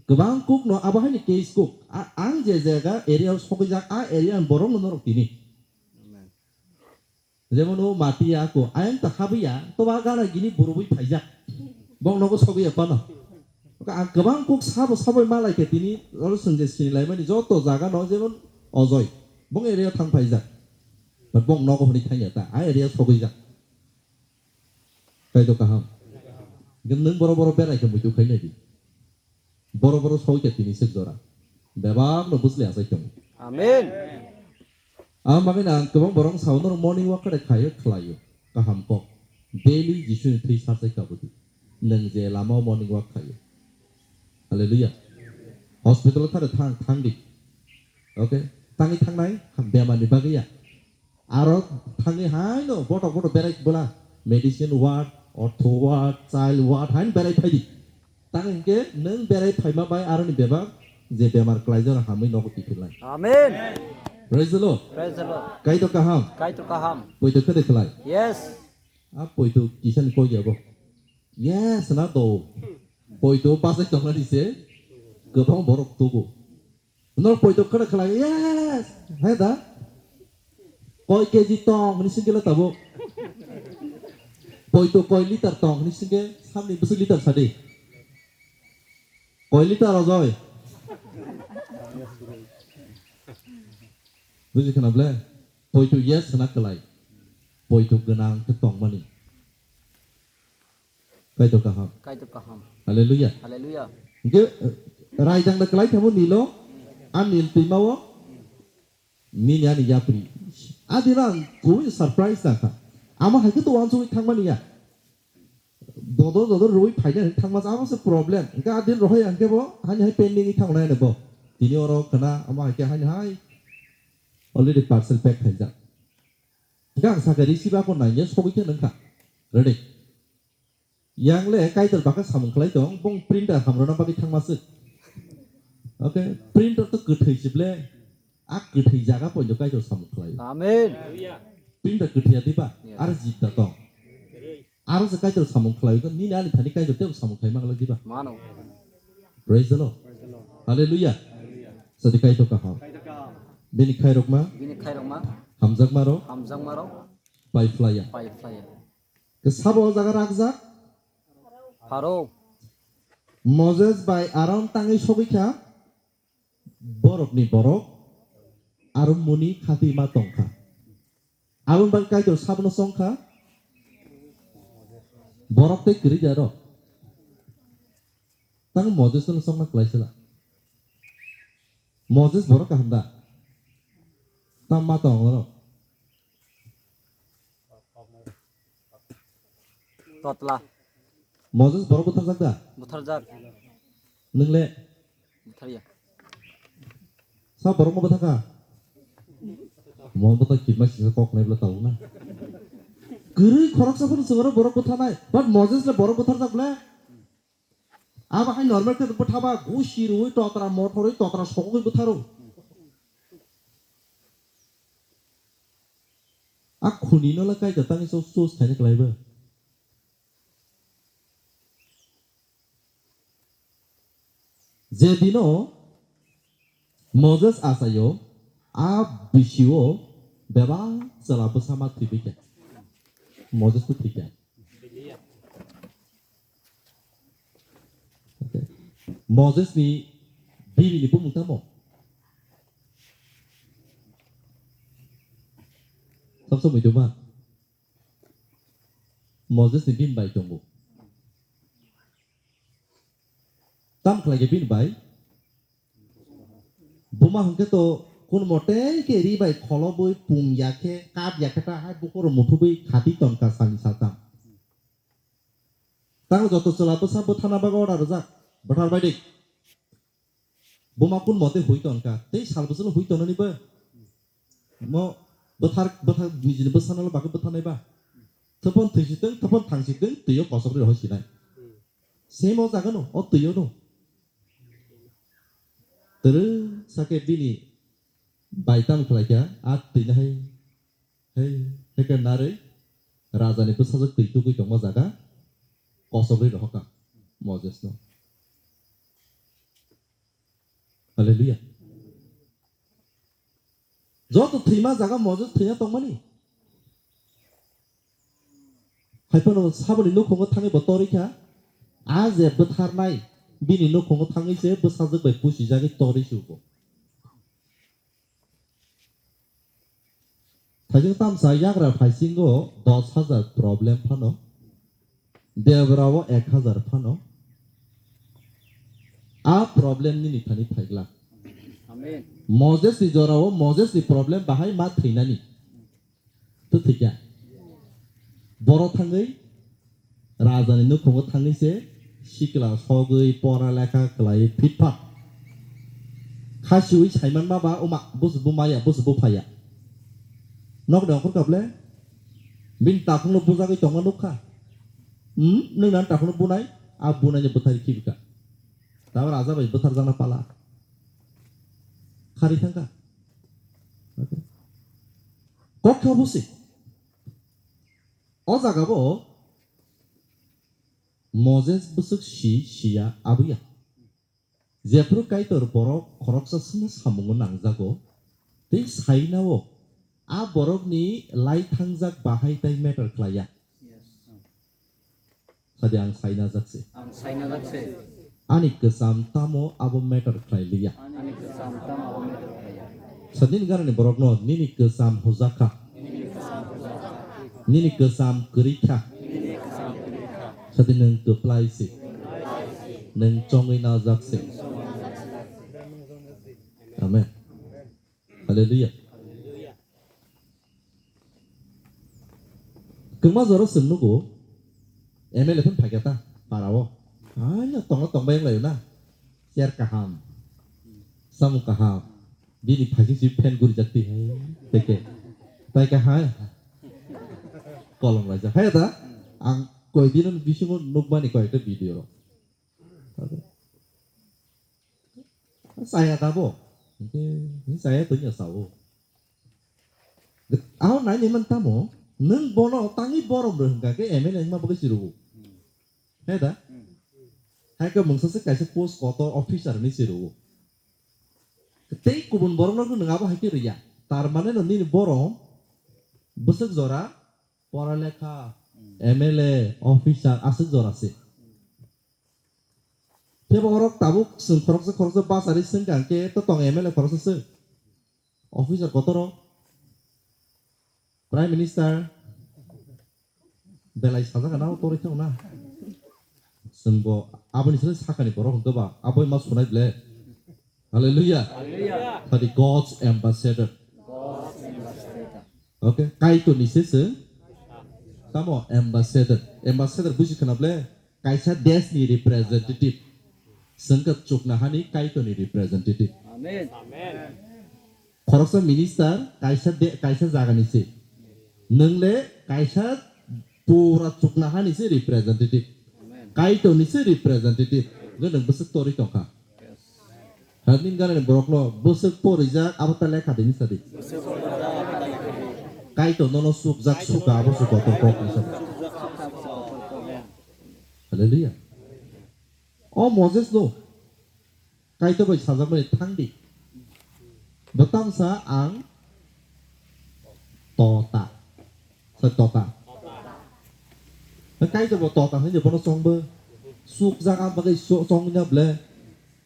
Kwbang kuk no abo hai ni case kuk. A-, ang je jaga area o sogwi jak, a area ni borok no norok tini. Jemon o mati ya ako, ayang ta habwi ya, to ba gana gini burubui phaijak. Bong nogo sogwi ya pano. Okay, ang kwbang kuk sabo sabo malai khe tini, oro sung je sini lai mani joto jaga no jemon Ojoi. Bong area thang phaijak. But bong nogo hwnwi thangya ta, a area sogwi jak. Kaitor kaham. Nwng boro boro berai khe muitu khai nai di. Boro boro soi khe tini sik jora. Bebak no bwsli achai tongo. Amen. Ang bagwi ang kwbang borok sao norok morning walk khe khaio khlaio. Kaham kok. Daily Jisuni thwi sarchai kabudi. Nwng je lama o morning walk khaio. Hallelujah. Hospital thare thang, thang di. Okay. Tangwi thangnai, ham bemar ni bagwi ya. Aro thangwi haino botok botok berai bwla medicine ward, ortho ward, child ward haino berai phaidi. Tang hinkhe nwng berai phaima bai aroni bebak je bemar kwlaijak hamwi nogo tiphilnai. Amen. Praise the Lord. Praise the Lord. Kaitor kaham. Kaitor kaham. Poito khede khlai. Yes. A poito kisani koi yabo. Yes na do. Poito pasai tongnani se kwbang borok tubu. Norok poito khwna khlai, yes! Hai da? Koi K G tong hwnwi swngkhe le tabuk. Poito koi liter tong hwnwi swngkhe samni bwswk liter sadi. Koi liter Ojoi? Buji khna ble? Poito yes hwna khlai. Poito gwnang khe tongmani. Kaitor kaham. Kaitor kaham. Hallelujah. Hallelujah. Hingke, eh, raidang da kwlai thamo nilo, a nil twima o, nini ani yapri. A dino ang kubui surprise na kha. Amo hai khe to wansugwi thangmani ya. Dodo dodo rwi phaina hin thangma amo se problem. Hingke a din rohoi hingke bo, hani hai pending i thangnai ne bo. Tini oro khna, amo hai khe hani hai. Already parcel pack khaijak. Hingke ang saka receive ako nangya sogwi khe nangkha. Ready. Yang le Kaitor baka samung khlai tong, bong printer hamrona bagwi thangma swk. Okay, printer to kwthwi se ble, a kwthwi jaga poino Kaitor samung khlai. Amen. Printer kwthwi ya diba, yeah, ar jibda tong. Aro se Kaitor samung khlai, nini ani thani Kaitor tebo samung khlai mangla diba. Mano. Praise the Lord. Praise the Lord. Hallelujah. Hallelujah. Sadi Kaitor kaham. Kaitor kaham. Bini khairokma. Bini khairokma. Hamjakmarok. Hamjakmarok. Paiphlaiya. Paiphlaiya. Ke sabo o jaga rakjak? Pharo. Moses bai Aaron tangwi sogwi kha, borokni borok aro muni khatwi ma tong kha. Aboni bagwi Kaitor sabono chong kha, borok tei kwrwi da rok. Tang Moses no chongna kwlai sela. Moses borok kaham da? Tam ma tong oro. Totla. Moses borok butharjak da? Butharjak. Nwng le? Butharya. Sa borok mo butharkha? Mo buthar kima sisa kok nai bla tau na. Kwrwi khoroksa phano swngaro borok butharnai. But Moses le borok butharjak ble? Abo hai normal khe bwtha ba gusi rwi totra mothorwi totra sokgwi bwtharo. A khuni no le kaida tangwi sos sos khaina kwlai ba. Je dino Moses achaio, a bisio bebak chwla bwsa ma thwibai kha. Moses bo thwikha. Okay. Moses ni bibi ni bumung tamo? Sab samui duma. Moses ni bini bai tongo. Tam khlai khe bini bai? Buma hwnkhe to kun mote khe ri bai kholobwi pung ya khe, kap ya khe ta hai bukhoro muthubwi khati ton ka sani satam. Tang joto chwla bwsa bwthana bagwi order rwjak, bwthar bai de. Buma kun mote hui ton ka, tei sal bwsalo hui tonani ba? Mo bwthar, bwthar nijini bwsano bagwi bwtharnai ba? Thopon thwisitwng, thopon thangsitwng, twiyo kosok ri rohoi sinai. Same o jaga no, o twiyo no. Twrwng sakhe bini bai tam khlai kha, a twina hai, hai, hai khe narwi rajani bwsajwk twi tugwi tongma jaga kosogwi rohorkha Moses no. Hallelujah. Joto thwima jaga Moses thwina tongmani. Haiphano saboni nukhungo thangwi bo torwi kha. A je bwtharnai bini nukhungo thangwi se bwsajwk bai pusijagwi torwi se bo. Thaijwk tamsa yagra phaisingo dos hajar problem phano. Debra o ek hajar phano. A problem nini thani phaiglak. Amen. Moses ni jora o Moses ni problem bahai ma thwinani. To thwikya. Boro thangwi raja ni nukhungo thangwi se sikla sogwi pora lekha kwlai phitpha. Khasiwi saiman ma ba oma busu bumaya busu buphaya. Nok de ongkhor kable. Bini takhungno bujagwi tongma nukha. Hmm, nwng nang takhungno bunai, a bunaini bwthari khibika. Tabo raja bai bwtharjakna pala. Khari thangkha. Okay. Kok khe obo se. O jaga bo Moses bwswk si, siya, abuya. Jephru Kaitor borok khoroksa sino samungo nangjago, tei saina o a borokni lai thangjak bahai tai matter khlaiya. Sadi ang saina jak se. Ang saina jak se. Ani kwcham tamo abo matter khlai liya. Ani kwcham tamo abo matter khlaiya. Sadin garani borokno nini kwcham hujakha. Nini kwcham kwrwi kha. Sadi nwng kwplai se. Nwng chongwi najak se. Amen. Hallelujah. Kwma jora chwng nugo, M L A phano phaikha ta, para o. Ano tongna tongbai wng laio na. Chair kaham. Samung kaham. Bini phaising si fan gurijak twi hai. Teke. Tai ka hai. Kolom laijak. Hai da. Ang koi din bisingo nukmani koi ekta video ro. Saya tabo. Hingke, hingke saya to nya sao. Aho nai ni man tamo. Nung bono tangi borom ro hingka ke M L A ma bagwi siru. Hai da? Hai ke mungsa se kaisa post kotor officer ni siru. Tei kubun borok no nung abo hai ke riya. Tar mane no nini borom Bwswk jora pora lekha, M L A, officer, aswk jora se. Tebo orok tabuk chwng khoroksa khoroksa bachari swngkha hwnkhe to tong M L A khoroksa se. Officer kotoro, Prime Minister, belai sajak na toroi thang na. Chwngbo aboni salo sakani borok hwnkhe ba, aboi ma sunai ble. Hallelujah. Hallelujah. Tadi God's ambassador. God's ambassador. Okay, Kaitorni se chwng. Tamo ambassador. Ambassador buji khna ble? Kaisa deshni representative. Chwng khe chuknohani Kaitorni representative. Amen. Khoroksa minister kaisa de-, kaisa jagani se. Nwng le kaisa pura chuknohani se representative. Amen. Kaitorni se representative. Nwng bwswk torwi tongkha. Yes. Hadin ganani borokno bwswk porijak abo ta lekha dini sadi. Kaitor nono sukjak suka abo suka kok kok ni sadi. Hallelujah. O Moses no Kaitor bai sajakmani thangdi. Bwtangsa ang tota. Sa tota. Kaitor bo tota hinwi bono chongbo. Sukjak ang bagwi so-, chongna ble.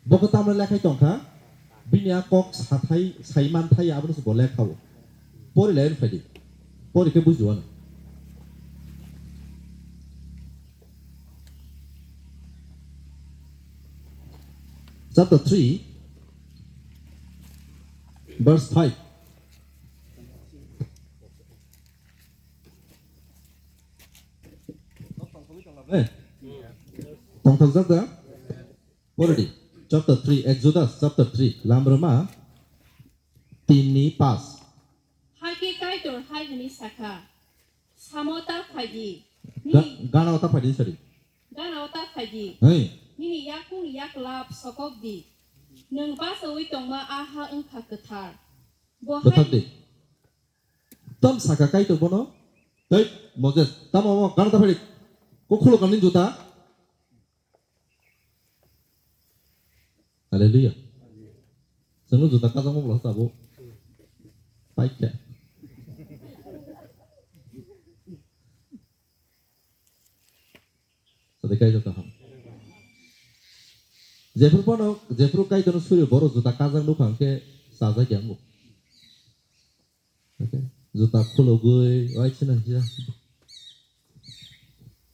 Bo khe tamle lekhai tongkha. Bini a kok sathai, saimanthai abono se bo lekhao. Pori lai phaidi. Pori khe bujiwano. Chapter three, verse five. Eh, tongthokjak da? Poredi. Chapter three, Exodus chapter three, Lamrwma tinni pas. Hakhe Kaitor hai hwnwi sakha, Samo ta phaidi. Ga-, nini gana o ta phaidi, sorry. Gana o ta phaidi. Hey. Nini yakung yaklap sokok di. Nwng bachaui tongma a ha wngkha kwthar. Bo hai. Bwthak di. Tam sakha Kaitor bono, "Tei, Moses, tamo omo gana ta phaidi? Kok khulo kanni juta?" Hallelujah. Chwngno juta kajangma bwla tabuk. Paikha. Sadi Kaitor kaham. Jephru phano, jephru Kaitorno suri borok juta kajak nukha hwnkhe chajak ya wngo. Okay. Juta khulugwi, waisina hija.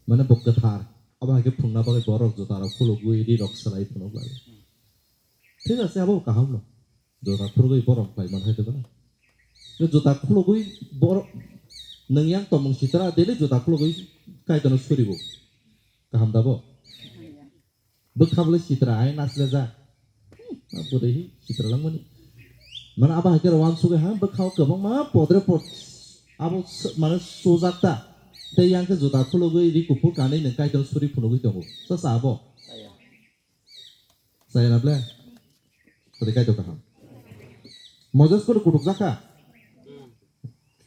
Mane bo kwthar. Abo hai khe phungna bagwi borok juta rok khulugwi, ri rok swlai phunuk lai. Thik ase, abo kaham no. Juta khulugwi borok khlai man hai de bana. Juta khulugwi borok nwng yang tongmung sitra daily juta khulugwi Kaitorno suribo. Kaham da bo? Bwkha bwlai sitra hai nasilajak. Hmm, ma bwrwi hi sitra langmani. Mane abo hai khe uansugwi ha bwkha o kwbangma podre pod abo s-, mane sujak ta. Tei yang khe juta khulugwi ri kuphur kanwi nwng Kaitor suri phunugwi tongo. Sa sa abo? Chaya. Chaya na ble? Tadi Kaitor kaham. Moses kuru kutuk jakha.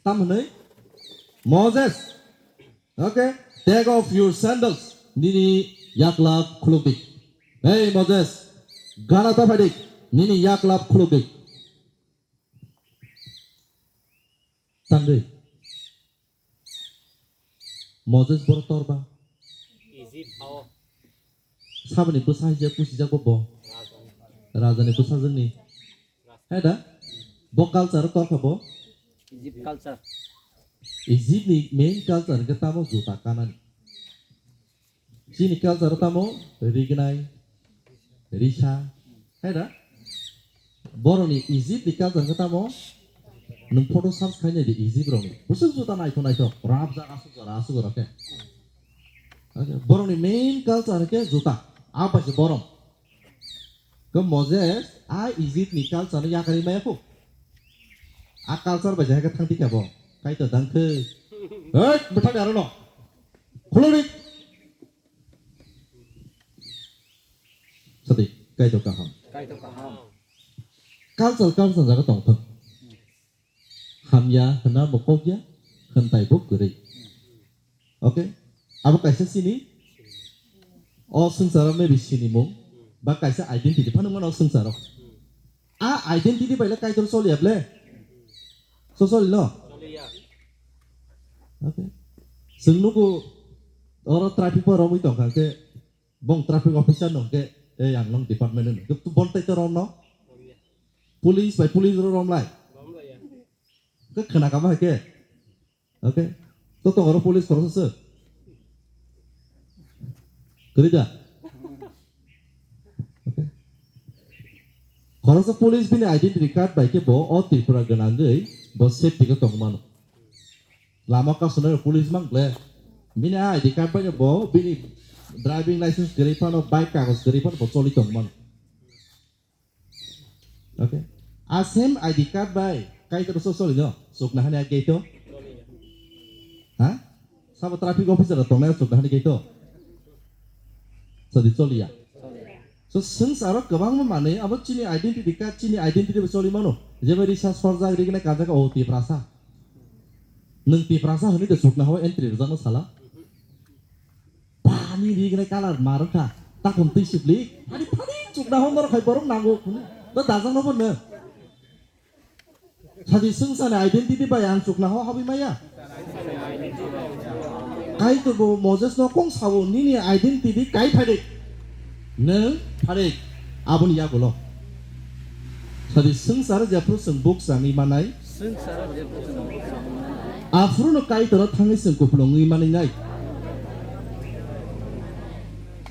Tam hwnwi Moses. Okay, take off your sandals. Nini yaklap khuluk di. Hey Moses, gana ta phaidi. Nini yaklap khuluk di. Tangwi. Moses boro torba. Egypt hao. Saboni bwsa hija pusijak bo bo. Rajani bwsa jwngni. Hai da? Bo culture torkha bo? Egypt culture. Egypt ni main culture hwnkhe tamo juta kanani. Chini culture tamo rignai, risa. Hai da? Borokni Egypt ni culture hwnkhe tamo nwng photo search khainai di Egypt rokni. Bwswk juta naithok naithok, rap jak aswk jora, aswk jora khe. Okay, borokni main culture hwnkhe juta. Abai se borom. Khe Moses a Egypt ni culture no yakarwi maya kho. A culture bai jahai khe thang tikha bo. Kaitor dang khe. Hei, bwthak aro no. Khuluri. Sadi, Kaitor kaham. Kaitor kaham. Culture, culture jaga tong thang. Hamya hwnna bo kok ya, hwntai bo kwrwi. Okay? Abo kaisa sini, o swngcharo maybe sinimung, ba kaisa identity phano mano o swngcharo. A identity bai le Kaitor choli ya ble? So choli no? Choli ya. Okay. Chwng nugo oro traffic bo romwi tongkha khe bong traffic officer no khe ei ang nong department no khe bontai to romno police bai police ro romlai khe khna kama hai khe. Okay. To tong oro police khoroksa se. Kwrwi da? Okay. Khoroksa police bini identity card bai khe bo o Tripura gwnangwi bo safety khe tong mano. Lama kasonai police mang le. Bini a I D card bai bo bini driving license kwrwi phano bike kagoj kwrwi phano bo choli tong mano. Okay. A same I D card bai Kaitor so soli no. Sukna hani a gate o. Ha? Sabo traffic officer rok tongnai sukna hani gate o. Sadi choliya. So swngsaro kwbangma manwi abo chini identity card, chini identity bo choli mano. Jeba risa sorjak rigna kanjak o Tiprasa. Nwng Tiprasa hwnwi de sukna hao entry rwjakno sala. Pani ri gwnai colour ma rwkha. Takhum twi sibli. Ani phani chukna hwn norok hai borok nango. To dajak no bono. Sadi swngsa ni identity bai ang chukna ho habwi maya. Kaitor bo Moses no kong sao nini identity kai phade. Nwng phade aboni yagulo. Sadi swngsa jephru swng buk sangwi manai. Aphuru no Kaitor thangwi chwng kupulung wngwi manwi nai.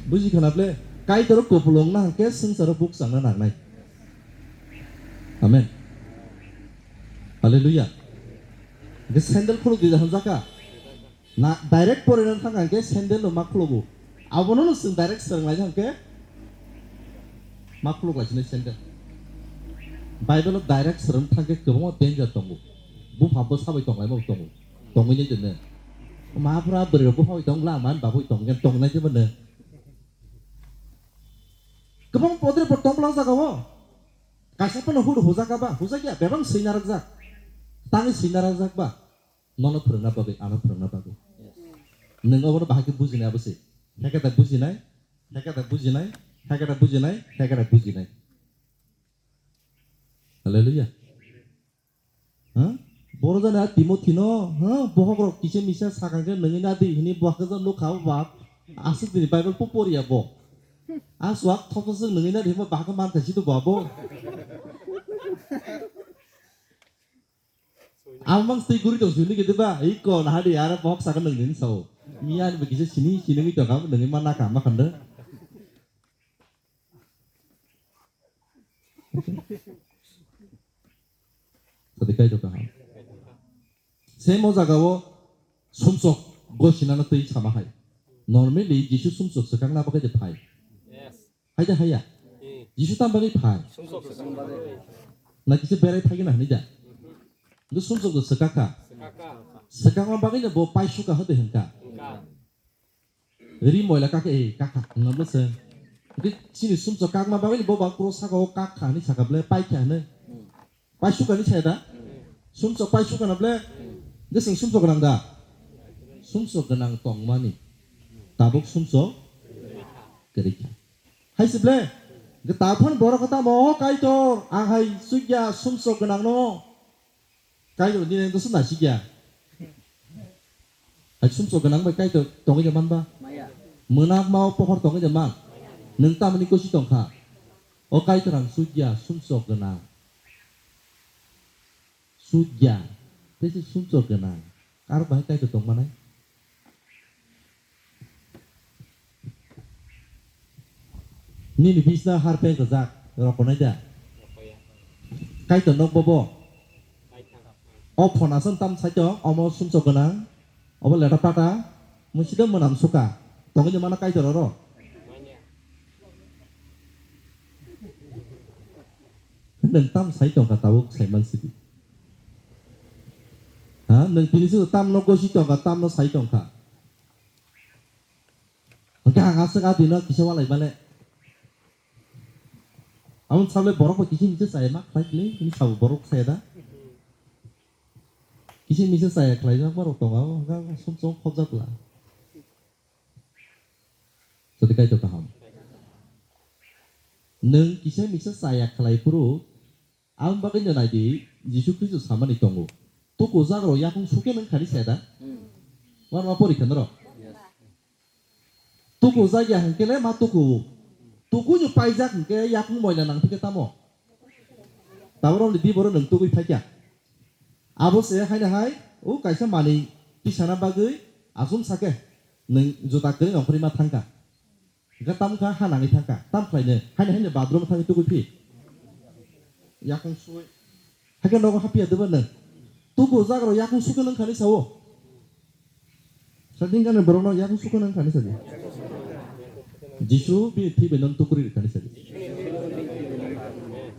Buji khana ble? Kaitor kupulung na hwnkhe swngcharo buk changna nangnai. Amen. Hallelujah. Hwnkhe sandal khuluk di hwnjaka. Na direct porina thang hwnkhe sandal no ma khulugo. Abono no chwng direct swrwng lai hwnkhe ma khuluk lai sini sandal. Bible o direct swrwng thangkhe kwbangma danger tongo. Bupha bwsa bai tong lai bo tongo. Tongwi nai tene. Ma phra bwrwi rok bupha bai tong la man ba bai tong gen tong nai tene. Kwbang podre pod tong bla jaga o. Kaisa phano huru hujak ba, hujak ya bebang swi narak jak. Tangwi swi narak jak ba. Nono phwrwngna bagwi, ano phwrwngna bagwi. Nwng obono bahai khe bujinai abo se. Hekhe tak bujinai, hekhe tak bujinai, hekhe tak bujinai, hekhe tak bujinai. Hallelujah. Ha? Boro jani a Timothy no, ha? Bohok rok kisa misa sakang khe nungwi na di hini bohok khe nuk kha bap. Aswk dini Bible po poriya bo. A swak thok thok swk nungwi na di himo bahai khe man kha si to bo abo. Amang stay guri tong sini gitu ba. Iko nah di ara bohok sakang nungwi sao. Miya ni kisa sini sini ngi to kam nungwi mana kama khanda. Sadi kai to kaham. Same o jaga o sumsok gosinano twi sama hai. Normally Jisu sumsok swkakna bagwi de phai. Hai da haya. Jisu tam bagwi phai. Na kisa berai phai gana hini da. Ndu sumsok do swkakha. Swkakma bagwi no bo paisuka hode hwnka. Ri moila kaka, eh, kaka, hwnna bwswng. Hwnkhe chini sumsok kakma bagwi bo ba kuro saka o kak kha hwnwi saka ble, pai kha hwnwi. Pai suka hwnwi saya da? Sumsok pai suka na ble? Hwnkhe chwng sumsok gwnang da? Sumsok gwnang tongmani. Tabuk sumsok kwrwi kha. Hai se ble? Hwnkhe ta phano borok khe tamo, "O Kaitor, ang hai chukya sumsok gwnang no." Kaitor nini ang dosa nasikya. Hai sumsok gwnang bai Kaitor tongwi de man ba? Maya. Mwnakma o pohor tongwi de man? Maya. Nwng tamni kosi tongkha? O Kaitor ang sujya sumsok gwnang. Sujya. Tei se sumsok gwnang. Aro bahai Kaitor tongmanai? Nini bisna harpeng rwjak, rokonai da? Kaitor nok bobo? O phone aswk tam saichwng, omo sumsok gwnang, obo leta pata, mui sida mwnam suka. Tongwi de mana Kaitor oro? Nwng tam sai tongkha tabuk saiman sidi. Ha, nwng tini se tam no gosi tongkha, tam no sai tongkha. Hwnkhe ang aswk a dino kisa walai male. Aboni salo borok bo kisa misa chaya ma khlai kle, hini sabo borok saya da. Kisa misa chaya khlai jak borok tongo, hwnkhe sumsok khobjak la. Sadi Kaitor kaham. Nwng kisa misa chaya khlai phuru, ang bagwi no nai di, Jisu Khristo samani tongo. Tuku jagrok yakung sukhe nwng khani saya da? Hmm. Wano ma pori khe norok? Tuku jak ya hwnkhe le ma tuku. Tuku ni paijak hwnkhe yakung moila nang thike tamo. Taboro ni di boro nung tugui phaikya. Abo se haino hai, o kaisa manwi tisana bagwi asum sake nung juta kwrwi nongkhorwi ma thangkha. Hwnkhe tamo kha ha nangwi thangkha. Tam khlaino haino haino bathroom thangwi tugui phi. Yakung sui. Hakhe nogo hapya deba nung. Tuku jak rok yakung sukhe nung khani sao. Sadin gana borok no yakung sukha nang kani sadi. Jisu bini thwi bai non tukuri kani sadi.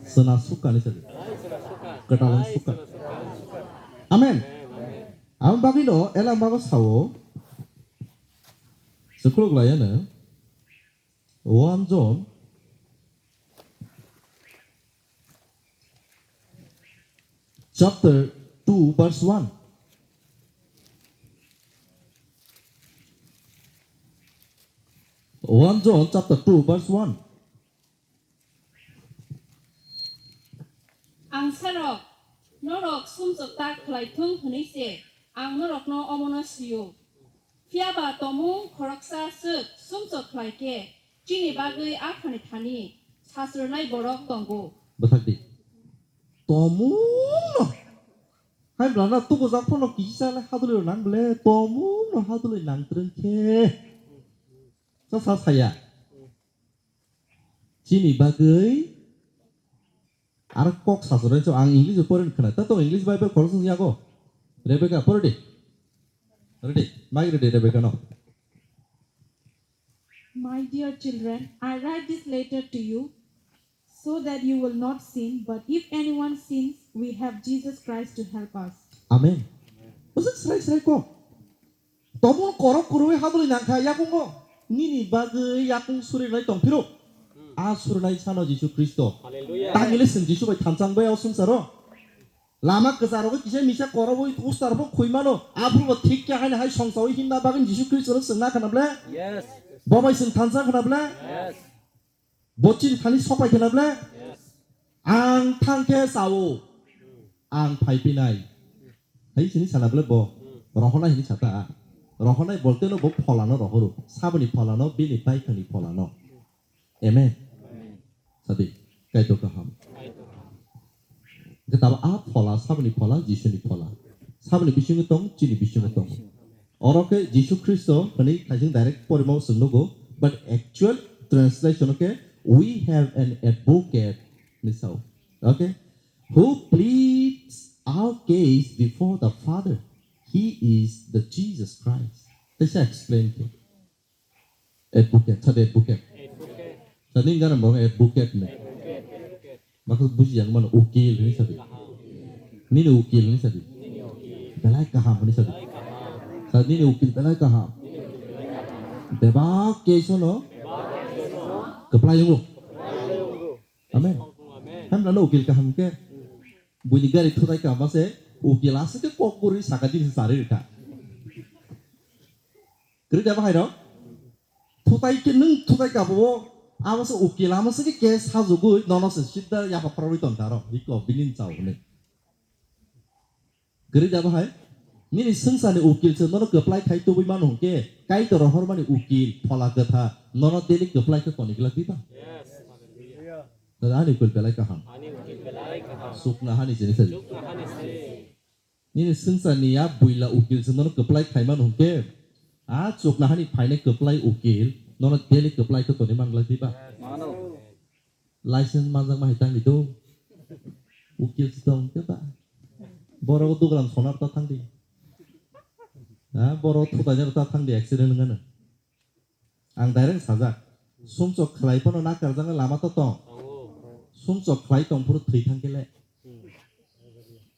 Sena suk kani sadi. Ketalon sukha. Amen. Ang bagwi no ela mago sao. Sekuluk laya na. One John chapter two verse one. One John chapter two verse one. Angsarok, norok sumsok ta khlai thung hwnwi se ang norokno omono swi-o. Phiya ba tomung khoroksa swk sumsok khlai khe chini bagwi aphani thani sasrwnai borok tongo. Bwthak di. Tomungno. Hai bwlana tubujak phano kisa le hadulwi nang ble tomungno hadulwi nang twrwng khe. Sa sa saya. Chini bagwi aro kok sasrwnai so ang English pore khna. Ta to English Bible khoroksa yago. Rebecca pore di. Ready? Mic ready Rebecca no. My dear children, I write this letter to you so that you will not sin, but if anyone sins, we have Jesus Christ to help us. Amen. Bwswk srai srai kok. Tomung korok kwrwi hadulwi nangkha yakungo. Nini bagwi yakung surinai tongphiro. A surinai sano Jisu Khristo. Hallelujah. Tangile chwng Jisu bai thansa wngbai o swngcharo. Lama kwcharo kisa misa korobwi poster bo khwi mano. Aphuru bo thik khe haino hai songchawi himna bagwi Jisu Khristo no chwng na khana ble. Yes. Bo bai chwng thansa khana ble. Yes. Bo chini thani sopai khana ble. Yes. Ang thang khe sao. Ang phai pinai. Hai sini sana ble bo. Rohonai hini sata. Rohonai bolte no bo pholano rohoro. Saboni pholano, bini pai khani pholano. Amen. Sadi, Kaitor kaham. Hwnkhe tabo a phola, saboni phola, Jisuni phola. Saboni bisingo tong, chini bisingo tong. Oro khe Jisu Khristo hwnwi khaising direct porima o chwng nugo, but actual translation o khe, "We have an advocate," hwnwi sao. Okay? "Who pleads our case before the Father. He is the Jesus Christ." Teisa explain khe. Advocate, sadi advocate. Sadi nini gana borok advocate ne. Maka buji yang mana ukil ni sadi. Nini ukil ni sadi. Belai kaham ni sadi. Sadi nini ukil belai kaham. Bebak case no. Keplai yungo. Amen. Hamla no ukil kaham ke. Buini gari thutai kaham se ukil aswk kok guri saka din sari rikha. Kwrwi da bahai rok? Thutai khe nwng thutai kabo o, abo se ukil, amo se khe case sajugwi nono se sida yapha phorwi tong kha ro, hiko bini chao hwnwi. Kwrwi da bahai? Nini swngcharni ukil se nono kwplai khai tubui mano hwnkhe, Kaitor rohormani ukil, phola kwtha, nono daily kwplai khe toni glak diba? Yes. Ani ukil belai kaham. Ani ukil belai kaham. Chuknohani se ni sadi. Chuknohani se. Nini swngcharni a buila ukil se nono kwplai khai mano hwnkhe, a chuknohani phainai kwplai ukil nono daily kwplai khe toni man glak diba? Mano. License manjakma hai tangdi do. Ukil se tong khe ba. Borok duglam sonar ta thangdi. Ha, borok thutai jar ta thangdi accident wngano. Ang direct sajak. Sumsok khlai phano nakarjaknai lama to tong. Sumsok khlai tong phuru thwi thang khe le.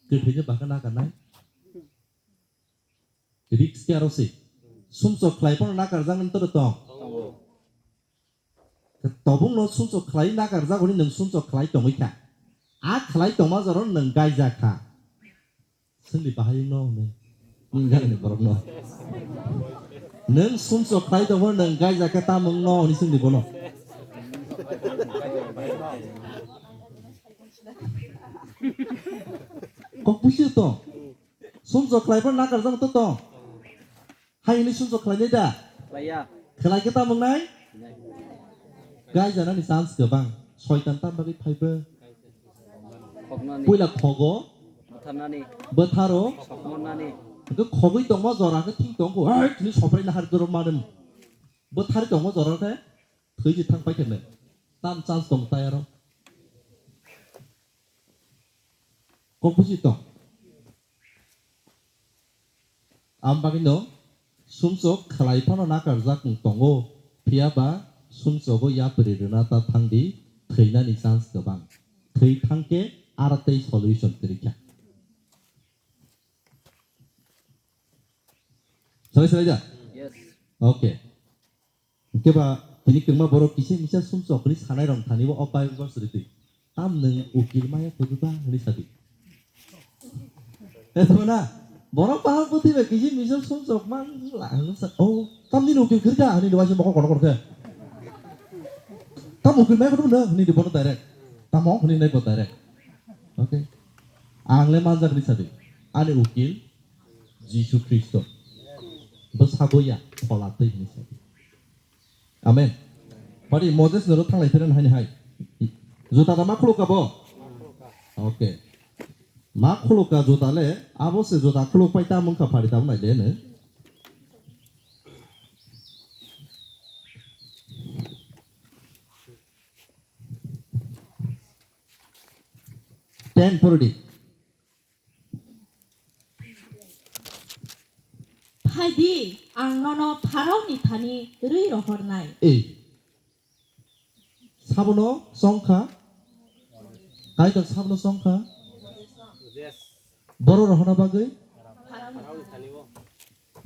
Kwthwini bagwi nakarnai. Risk khe aro se. Sumsok khlai phano nakarjaknai to tong. Tobukno sumsok khlai nakarjak hwnwi nwng sumsok khlai tongwi kha. A khlai tongma jora nwng gaijak kha. Swngdi bahai wngno hwnwi. Nwng gana ni borokno. Nwng sumsok khlai tongma nwng gaijak kha tamo wngno hwnwi swngdi bono. Kok busi to. Sumsok khlai phano nakarjak to tong. Hai hwnwi sumsok khlainai da? Khlaiya. Khlai khe tamo wngnai? Khlai. Gaijanani chance kwbang. Soitan tam bagwi phaibo. Khoknani. Puila khogo. Bwtharnani. Bwtharo. Khokmornani. Hwnkhe khogwi tongma jora khe thing tongkho. Hai, tini soprai nahar dorok manwi. Bwtharwi tongma jora khe thwi se thang pai khe nai. Tam chance tong tai aro. Kok buji tong. Am bagwino sumsok khlai phano nakarjak wng tongo, phiya ba sumsogo yapri rwna ta thang di, thwinani chance kwbang. Thwi thang khe aro tei solution kwrwi kha. Salai salai da? Yes. Okay. Hwnkhe ba tini kwbangma borok kisa misa sumsok hwnwi sanai rok thani bo o Bible verse rwtwi. Tam nwng ukil maya phuru ba hwnwi sadi. Ethona borok bahar bwtwi bai kisa misa sumsok man la hwnwi sa, "O, tam nini ukil kwrwi kha?" hwnwi waisa mokol kotor kotor khe. "Tam ukil maya phuru no?" hwnwi di bono direct. "Tamo?" hwnwi nai bo direct. Okay. Ang le manjak hwnwi sadi. Ani ukil Jisu Khristo. Bo sabo ya, phola twi hwnwi sadi. Amen. Pari Moses noro thanglai pheren haini hai. Juta da ma khuluk ka bo? Okay. Ma khuluk ka juta le, abo se juta khuluk pai ta mung kha pari ta nai le ne. Ten pori di. Phai di, ang nono Pharaoni thani rwi rohornai. Ei. Sabono chongkha. Kaitor sabono chongkha. Boro rohorna bagwi.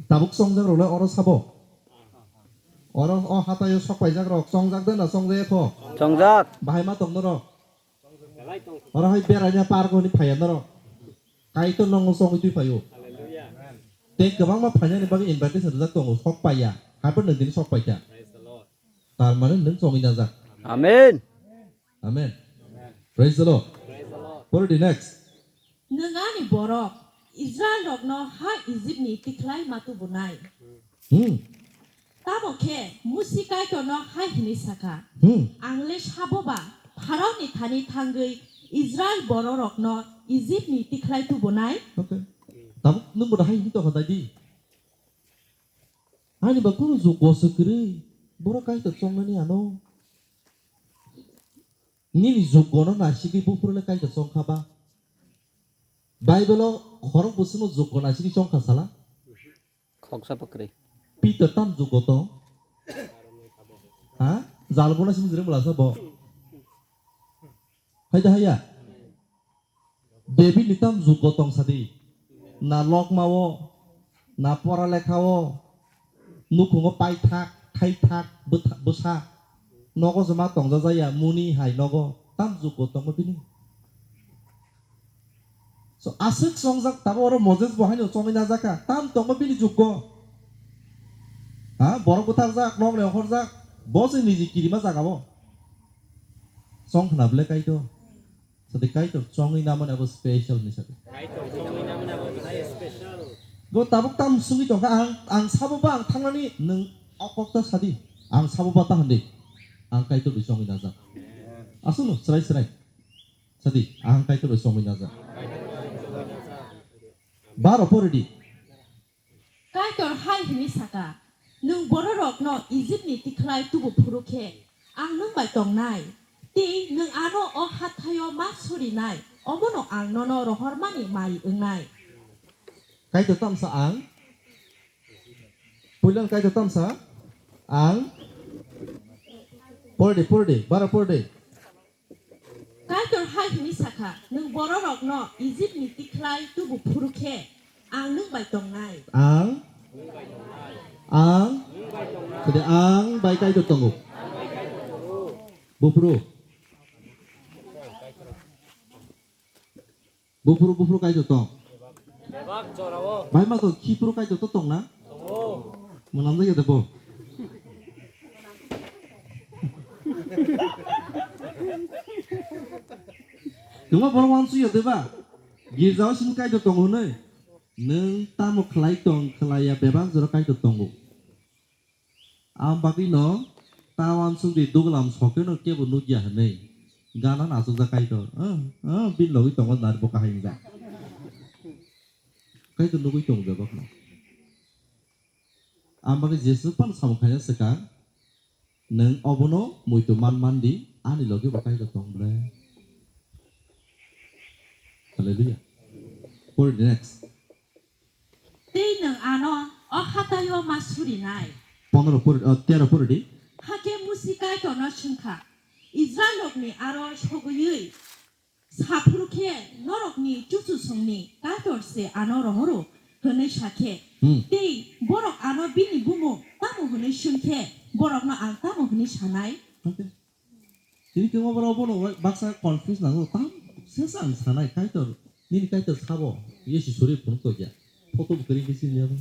Tabuk chongjak rok le oro sabo. Oro o hataio sok paijak rok chongjak de na chongjaya kho? Chongjak. Bahai ma tong norok. Oro hai beraina park hwnwi phaiya norok. Kaitor nongo chongwi twi phaio. Tei kwbangma phainani bagwi invitation rijak tongo, sok paiya. Haphar nwng tini sok paikha. Tar mane nwng chongwi najak. Amen. Amen. Praise the Lord. Pori di next. Nwng ani borok Israel rokno ha Egypt ni tikhlai ma tubunai. Hmm. Tamo khe Musi Kaitorno hai hwnwi sakha, Hmm. "Ang le sabo ba Pharaoni thani thangwi Israel bororokno Egypt ni tikhlai tubunai?" Okay. Tabuk nwng bo hai hwnwi tongkha dai di. Ani ba kunu jukgo se kwrwi. Borok Kaitor chongnani ano. Nini jukgo no nasigwi buphuru le Kaitor chongkha ba? Bible o khorok bwswkno jukgo nasigwi chongkha sala? Khoksa bwkrwi. Peter tam jukgo tong? Ha? Jalgo na simi jere mula sa bo? Hai da haya? David ni tam jukgo tong sadi? Na lokma o, na pora lekha o, nukhungo paithak, thaithak, bwtha-, bwsa, nogo joma tongjajakya, muni hai nogo, tam jukgo tongma bini? So, aswk chongjak, tabo oro Moses bo haino chongwi najakha, tam tongma bini jukgo? Ha, borok bwtharjak, nok le ongkhorjak, bo se niji kirima jaga o. Chong khna bwle Kaitor. Sadi Kaitor chongwi namani abo special ni sadi. Kaitor chongwi namani abo special. Go tabuk tam sungwi tongkha ang, ang sabo ba ang thangnani nwng o kok ta sadi. Ang sabo ba ta handi. Ang Kaitor bai chongwi najak. Aswkno srai srai. Sadi, ang Kaitor bai chongwi najak. Baro pori di. Kaitor hai hwnwi sakha, "Nwng bororokno Ijipni tikhlai tubu phuru khe ang nwng bai tongnai, tei nwng ano o hathaio ma surinai, omono ang nono rohormani mai wngnai." Kaitor tamsa ang. Puilan Kaitor tamsa ang. Purdi, purdi, bara purdi. Kaitor hai hwnwi sakha, "Nwng bororokno Ijipni tikhlai tubu phuru khe ang nwng bai tongnai." Ang? Ang? Kede ang bai Kaitor tongo. Buphuru. Buphuru, buphuru Kaitor tong. Bebak jorao. Bai ma to khipuru Kaitor to tong na? Tongo. Mwnam jagya de bo. Tuma borok wan suyo de ba? Girjao simi Kaitor tong hwnwi. Nwng tamo khlai tong khlai ya bebak jora Kaitor tongo. Am bagwi no ta uansuk di duglam sokhe no kebo nukya hwnwi gana achukjak Kaitor. Ah, ah, bini logwi tongo nari bo kahai wngjak. Kaitor nugwi tongo bebak no. Am bagwi Jisu phano samung khaina swkang, nwng obono muitu man man di, ani logi bo Kaitor tong ble. Hallelujah. For the next. Tei nwng ano o hataio ma surinai. Pondro pori, ah, tero pori di. Hakhe Musi Kaitorno swngkha, Israilrokni aro sogwiwi saphuru khe norokni chuchusongni Kaitor se ano rohoro hwnwi sakhe. Hmm. Tei borok ano bini bumung tamo hwnwi swngkhe borokno ang tamo hwnwi sanai? Okay. Tini khe obo rok bono baksa confuse nango, tam sesa ang sanai, Kaitor, nini Kaitor sabo, Yesu suri phunuk tokya, photo bo kwrwi khe sini abo.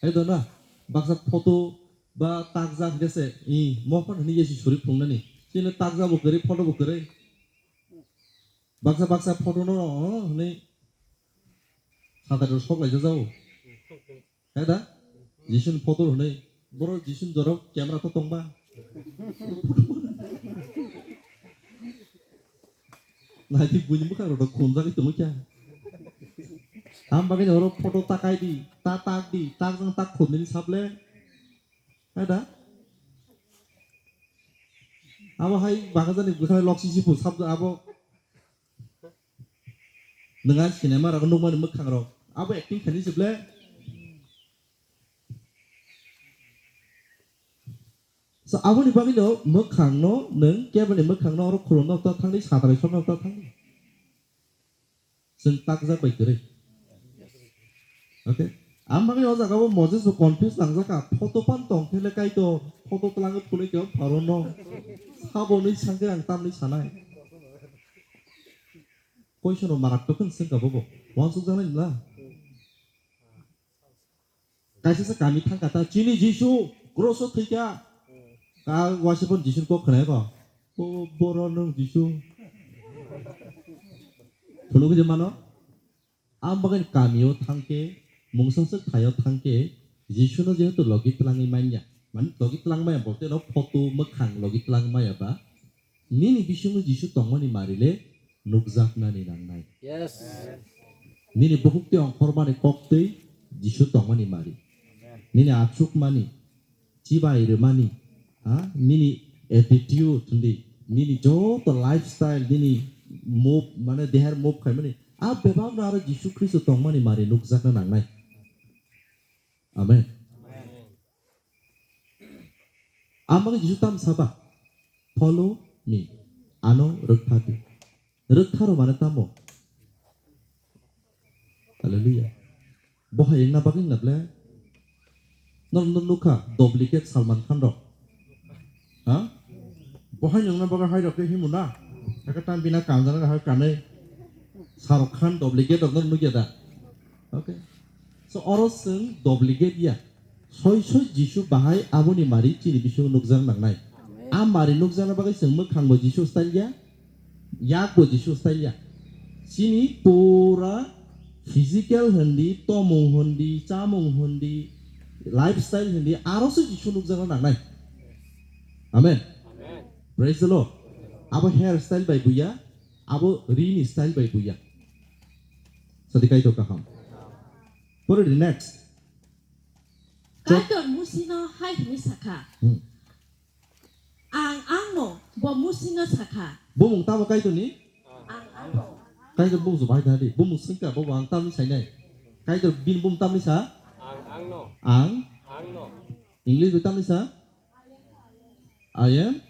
Hai do na, baksa photo ba takjak hwnkhe se, i, mokol hwnwi Yesu suri phunuknani, chini takjak bo kwrwi, photo bo kwrwi. Baksa baksa photo no, oh, hwnwi sata rok sok lai jago. Hai da? Jisu ni photo hwnwi. Boro Jisu ni jorok camera to tongba. Naidi buini bwkhak rok khunjagwi tongwi kha. Am bagwi oro photo takai di, ta tak di, tak jang tak khunjini sable. Hai da? Abo hai bagajani bwkhak loksi sipu sab abo. Nwng a sinema rok nukmani mwkhang rok abo acting khaini se ble. So aboni bagwi no mwkhang no nwng keboni mwkhang no oro khulumna ta thangni satrai sokna ta thangni. Chwng takjak bai kwrwi. Okay. Ang bagwi o jaga o Moses bo confuse nangjak kha. Photo pan tong khe le Kaitor, photo twlangwi phunui khe pharo no. Sabo nwi sangkhe ang tamni sanai. Question o marak to khun sengka bobo. Wansuk janai nla. Kaisa se kami thangka ta chini Jisu cross o thwikha. Ka waisa pon Jisu kok khwnai ko. O boro nwng Jisu. Phunuk je mano. Ang bagwi kami o thangkhe, mungsa se thai o thangkhe, Jisu no jehetu logi twlangwi manya. Mani logi twlang maya bolte no photo mwkhang logi twlang maya ba. Nini bisingo Jisu tongmani mari le nukjaknani nangnai. Yes. Nini bukhuk tei ongkhormani kok tei Jisu tongmani mari. Amen. Nini achukmani, chibai rwmani, ha, nini attitude hwndi, nini joto lifestyle, nini move, mane dehar move khaimani, a bebak no aro Jisu Khristo tongmani mari nukjakna nangnai. Amen. Amen. Amang Jisu tam saba, "Follow me." Ano rwktha di. Rwktha rw mane tamo? Hallelujah. Bohai wngna bagwi wngna ble? Nor, nor nukha duplicate Salman Khan rok. Ha? Bohai wngna bagwi hai rok khe himu na? Hakhe tam bina kanjana hai kanwi. Shahrukh Khan duplicate rok nor nukya da? Okay. So oro chwng duplicate ya. Soi soi Jisu bahai aboni mari chini bisingo nukjak nangnai. Amen. A mari nukjakna bagwi chwng mwkhangbo Jisu style ya, yakbo Jisu style ya. Chini pura physical hwndi, tomung hwndi, chamung hwndi, lifestyle hwndi, aro se Jisu nukjakna nangnai. Amen. Amen. Praise the Lord. Abo hair style bai buya, abo rini style bai buya. Sadi kaitor kaham. Pore di next. Kaitor Musino hai hwnwi sakha. Hmm. Ang angno bo Musino sakha. Bumung tamo kaitorni? Ang angno. Kaitor bumung se bahai tadi. Bumung sengka bobo ang tamni sainai. Kaitor bin bum tamni sa? Ang angno. Ang? Angno. English bai tamni sa? I am?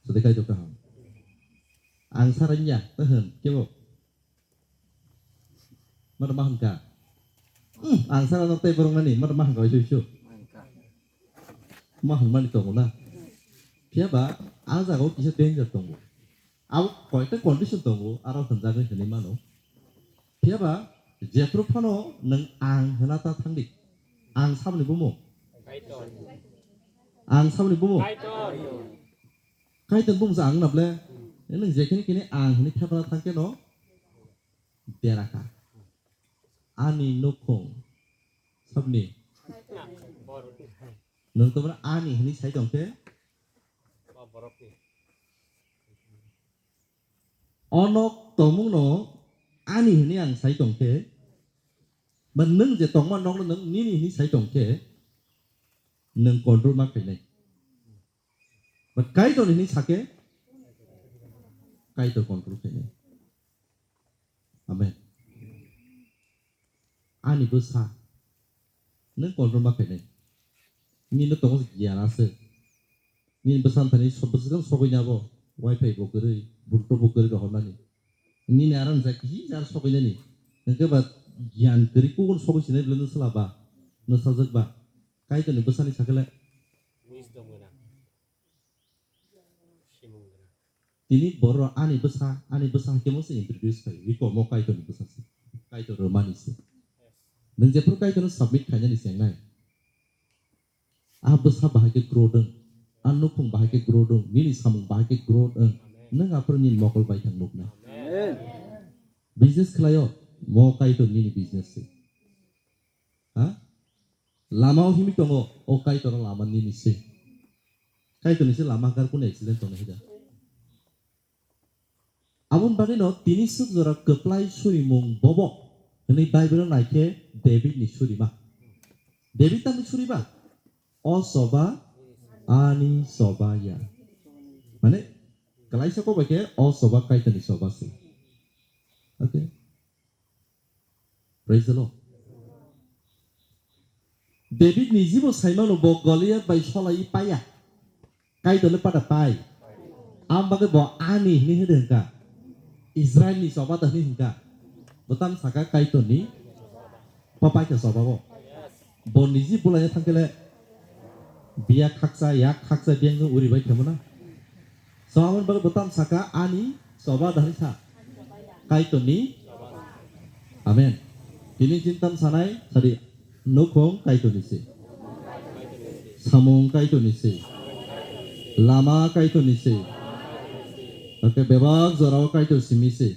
Sadi kaitor kaham. Ang saranya, tahan, kebo? Mata ma hwnka? Hmm, ang sara nok tei borok nani, mata ma hwnka, isu, isu. Ma hwnmani tongo na. Phiya ba, a jaga o kisa danger tongo. Abo koita condition tongo, aro hwnjagwi hwnwi mano. Phiya ba, jephru phano nwng ang hwna ta thangdi. Ang saboni bumung. Kaitor. Ang saboni bumung. Kaitor. Kaitor bumung sa ang na ble. Nwng jekhini kini ang hwnwi thepana thangkhe no. Dera kha. Ani nukhung sabni. Nwng to ani hwnwi sai tong khe. O nok tongmungno ani hwnwi ang sai tong khe, ba nwng je tongma nokno nwng nini hwnwi sai tong khe, nwng control ma khainai. But Kaitor hwnwi sa khe, Kaitor control khainai. Amen. Ani bwsa. Nwng control ma khainai. Nini tongo se giyan aswk. Nini bwsa thani so-, bwswk sogwi nabo. Wifi bo kwrwi, Bluetooth bo kwrwi rohornani. Nini aram jai kisi jar sogwi nani. Hwnkhe ba giyan kwrwi kubun sogwi sinai bwlai nwsla ba. Nwsajak ba. Kaitorni bwsani sakhe le. Wisdom gwnang. Simung gwnang. Tini borok ani bwsa, ani bwsa hwnkhe mungsa introduce khai, wi komo Kaitorni bwsa se. Kaitor rwmani se. Nwng jephuru Kaitorno submit khainani chengnai. A bwsa bahai khe grow dwng, a nukhung bahai khe grow dwng, nini samung bahai khe grow dwng. Nwng aphuru nini mokol baithang nuknai. Amen. Business khlaio, mo Kaitor nini business se. Ha? Lama o himwi tongo, o Kaitor lama nini se. Kaitor ni se lama hwnkhe kunu accident tongna hida. Aboni bagwi no tini swk jora kwplai surimung bobo hwnwi Bible o naikhe David ni surima. David tamni suriba? O choba ani choba ya. Mane, kwlaisa kok bai khe o choba Kaitor ni choba se. Okay. Praise the Lord. David ni jibo saimano bo Goliath bai solai paya. Kaitor le pada pai. Am bagwi bo ani hini hede hingka. Israel ni choba da hini hingka. Bo tam saka Kaitor ni papai ka choba bo. Bo niji bulai thangkele biya khaksa, yak khaksa biyang uri bai khamana. So, aboni bagwi bo tam saka ani choba da hini sa. Kaitor ni. Amen. Tini chintam sanai sadi nukhung Kaitor ni se. Samung Kaitor ni se. Lama Kaitor ni se. Oke, bebak jorao Kaitor simi se.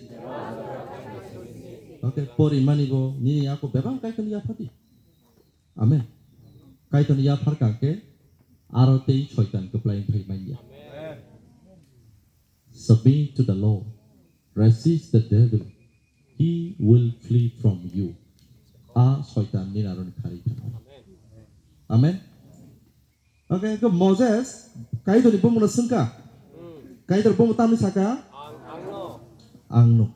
Oke, porimani bo nini ako bebak Kaitor ni yaphati. Amen. Kaitor ni yaphar kangke aro tei soitan kwplai phai manya. Submit to the Lord. Resist the devil. He will flee from you. A soitan ni naroni khari thang. Amen. Okay, ke Moses, Kaitor ni bumung sengka. Kaitor bumung tamni saka? Ang no.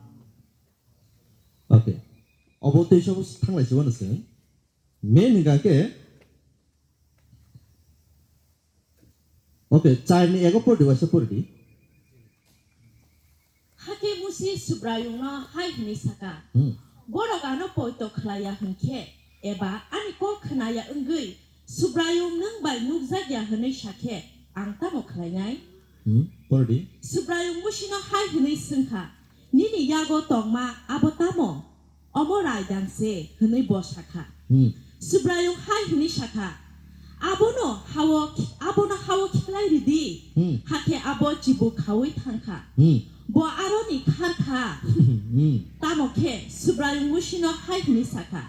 Okay. Obo tei sobo thanglai se wano se. Men hingka ke. Okay, char ni ego pori di, waisa pori di. Hakhe Musi Subraiyungno hai hwnwi saka, Hmm. Borok ano poito khlaiya hwn khe, eba ani kok khnaya wngwi Subraiyung nwng bai nukjakya hwnwi sa khe, ang tamo khlainai? Hmm, pori di. Subraiyung Musino hai hwnwi swng kha, "Nini yago tongma abo tamo?" "Omo raidang se," hwnwi bo sakha. Hmm. Subraiyung hai hwnwi sakha, "Abono hao, abono hao khiklai ridi, Hmm. hakhe abo chibuk khaui thangkha." Hmm. Bo aroni kharkha. Hmm. Tamo khe Subraiyung Musino hai hwnwi sakha,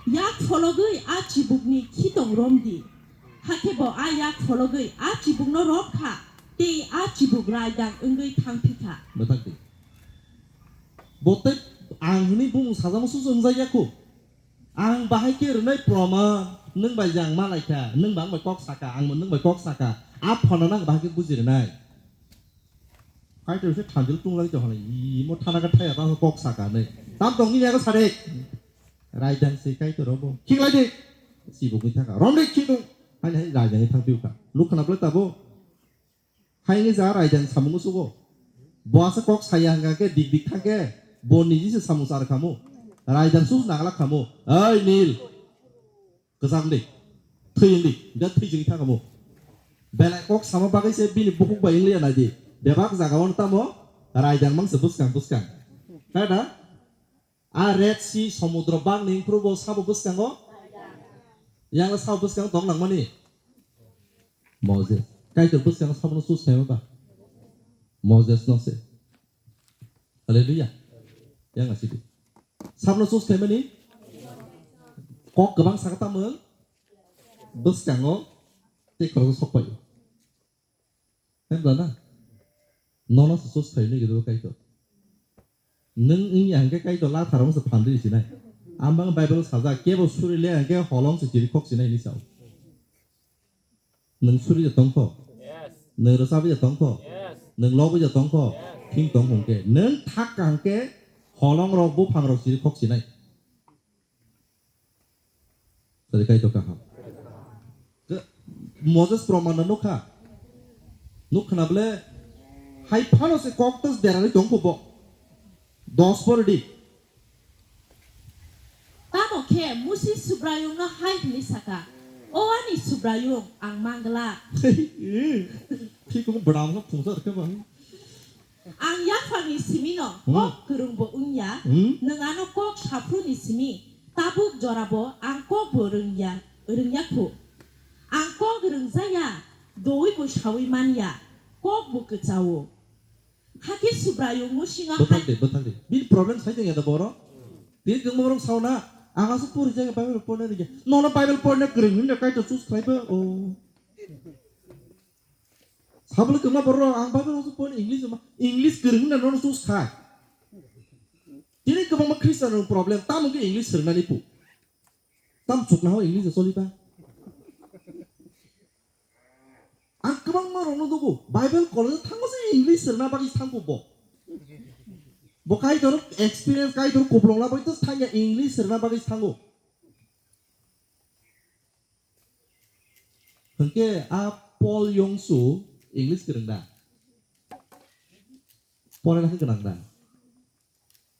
"Yak phologwi a chibukni khitong romdi." Hakhe bo a yak phologwi a chibukno romkha, tei a chibuk raidang wngwi thangphikha. Mwthangdi. Bo tei ang hwnwi bumung sajamo susu wngjakya kho. Ang bahai khe rwnai proman, nwng bai je ang malaikha, nwng bai ang bai kok saka, ang bo nwng bai kok saka. A phano nang bahai khe buji rwnai. Kaitor se thanjil tunglai to hwnwi, imo thana khe thaya tamo kok saka hwnwi. Tam tong nini yago sade. Raidang se Kaitor obo. Khiklai di. Chibuk ni thaka. Romdi khikung. Hani hani raidang ni thang piu kha. Nuk khna ble tabo. Haini ja raidang samung sugo. Bo asa kok saya hingka khe dik dik thangkhe bo niji se samung char khamu. Raidang sus nagla khamu. Oi Nil. Kwchang di. Thwi di. Ga thwi jing thangkhamu. Belai kok sama bagwi se bini bukhuk bai wngya naidi. Bebak jaga o tamo raidang mang se bwskang bwskang. Kada? A Red Sea somudro bang ni phuru bo sabo bwskango. Yang sabo bwskango tong langmani. Moses. Kaitor bwskango sabo no sus khaima ba. Moses no se. Hallelujah. Yang asidi. Sabno choose khaimani? Kok kwbang sakha tamung bwskango tei khoroksa sok paio. Hemla na? Nono se choose khaimani gido Kaitor. Nwng wngya hwnkhe Kaitor latharong se phandri sinai. Amang Bible sajak kebo suri le hwnkhe holong se chiri khok sinai hinwi sao. Nwng suri je tongkho? Yes. Nwng rwchabwi je tongkho? Yes. Nwng lobwi je tongkho? Yes. Thing tong hwnkhe. Nwng thak kaham khe holong rok buphang rok chiri khok sinai. Tadi Kaitor kaham. Ke, Moses proman no nukha. Nukha na bole hai phano se kok tos derani tongkho bo. Dos por di. Tamo khe Musi Subraiyungno hai hwnwi saka, "O ani Subraiyung, ang manglak." Thikung bwdamno phungsa rwkhe ba. Ang yaphangni simino Hmm. kok kwrwngbo wngya, Hmm. nwng ano kok saphruni simi, tabuk jorabo ang kokbo rwngya, rwngya khu. Ang kok rwngjakya, dowibo sawi manya, kokbo kwchao. Hakhe Subraiyung Musingo Bwthak hai de, bwthak de. Bini problem sai tongya da boro. Bini kwbangma borok sauna, ang aswk pori jagwi Bible porna rwgya. Nono Bible porna kwrwng hwnwi Kaitor choose khlaibo. Oh. Sabole kwbangma borok ang Bible aswk porna English ma, English kwrwng hwnwi nono choose kha. Tini kwbangma Christian rok problem, tamo khe English swrwngnani pu. Tam chukna ho English choli ba. Ang kwbangma rokno nugo, Bible college thango se English rwna bagwi thango bo. Bo Kaitor experience, Kaitor kuplung labwi to thangya English rwna bagwi thango. Hwnkhe a Paul Yongsu English kwrwng da? Porana khe gwnang da?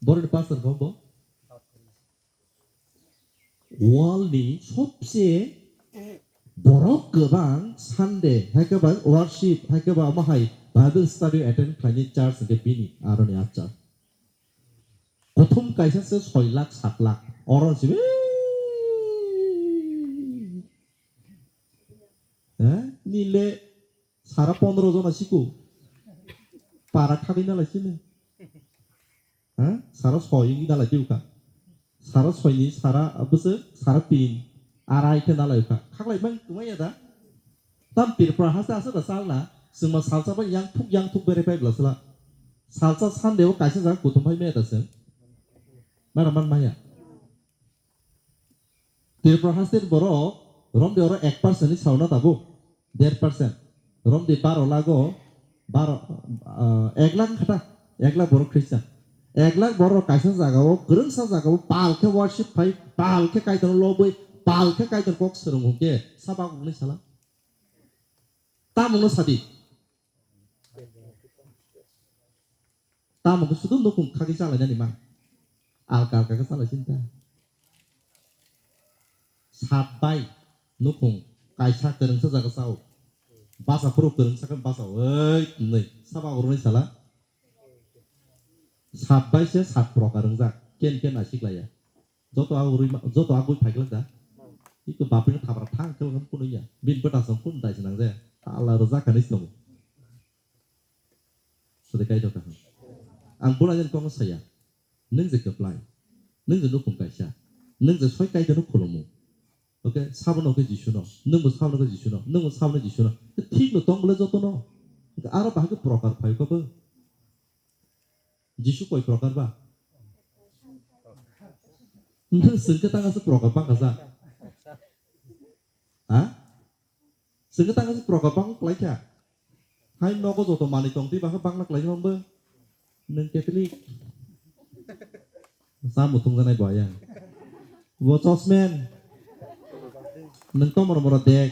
Boroni pastor bo bo? World ni sobse borok kwbang Sunday, hai khe ba worship, hai khe ba omo hai Bible study attend khlaini church hwnkhe bini aroni a church. Kothom kaisa se soi lakh, sat lakh. Oro se, eh, nile sara pondro jona siko. Para khagwi nalai sini. Ha? Sara soi wngwi nalai tiuka. Sara soi ni sara bwswk, sara pin. Arai khe nalai kha. Khaklai mang kwmai ya da? Tam Tripura haste haste da salna. Chwngma salsa bai yang thuk yang thuk bere pai bla sala. Salsa Sunday o kaisa jaga kuthum pai maya da chwng. Mara man maya. Tripura haste ni borok romde oro ek percent ni sauna tabuk. Der percent. Romde baro lago, baro, ah, ek lakh khata, ek lakh borok Christian. Ek lakh borok kaisa jagao, kwrwngsa jagao, pal khe worship khai, pal khe Kaitor lobwi, pal khe Kaitor kok swrwng hwnkhe, saba kok ni sala. Tamungno sadi. Tamo khe sudu nukhung khagwi chalainani ma. Alka alka khe chalai sini ta. Sat bai nukhung kaisa kwrwngsa jaga chao. Basa phuru kwrwngsa khe basa oi twnwi. Saba oro ni sala. Sat bai se sat prokar wngjak. Ken ken naisik laiya. Joto a urui ma-, joto a gui phaiglak da. Iko bapri no thabra thang khe kun ya. Bin bwta song kun dai se nang je. Allah rwjak kani song. Sadi Kaitor kaham. Ang bula jen kono saya. Nung je keplai. Nung je nukhung kaisa. Nung je soi Kaitor no khulumu. Okay, sabono ke Jisu no. Nung bo sabono ke Jisu no. Nung bo sabono Jisu no. Thik no tong bole joto no. Aro bahai ke prokar phai ko bo. Jisu koi prokar ba? Nung sengke tang ase prokar bang kasa. Ha? Sengke tang ase prokar bang klai kha. Hai nogo joto manwi tong twi bakhe bangla klai mangbo. Nung Catholic. Sa muthung janai bo ayang. Bo chosmen. Nung tomor moro dek.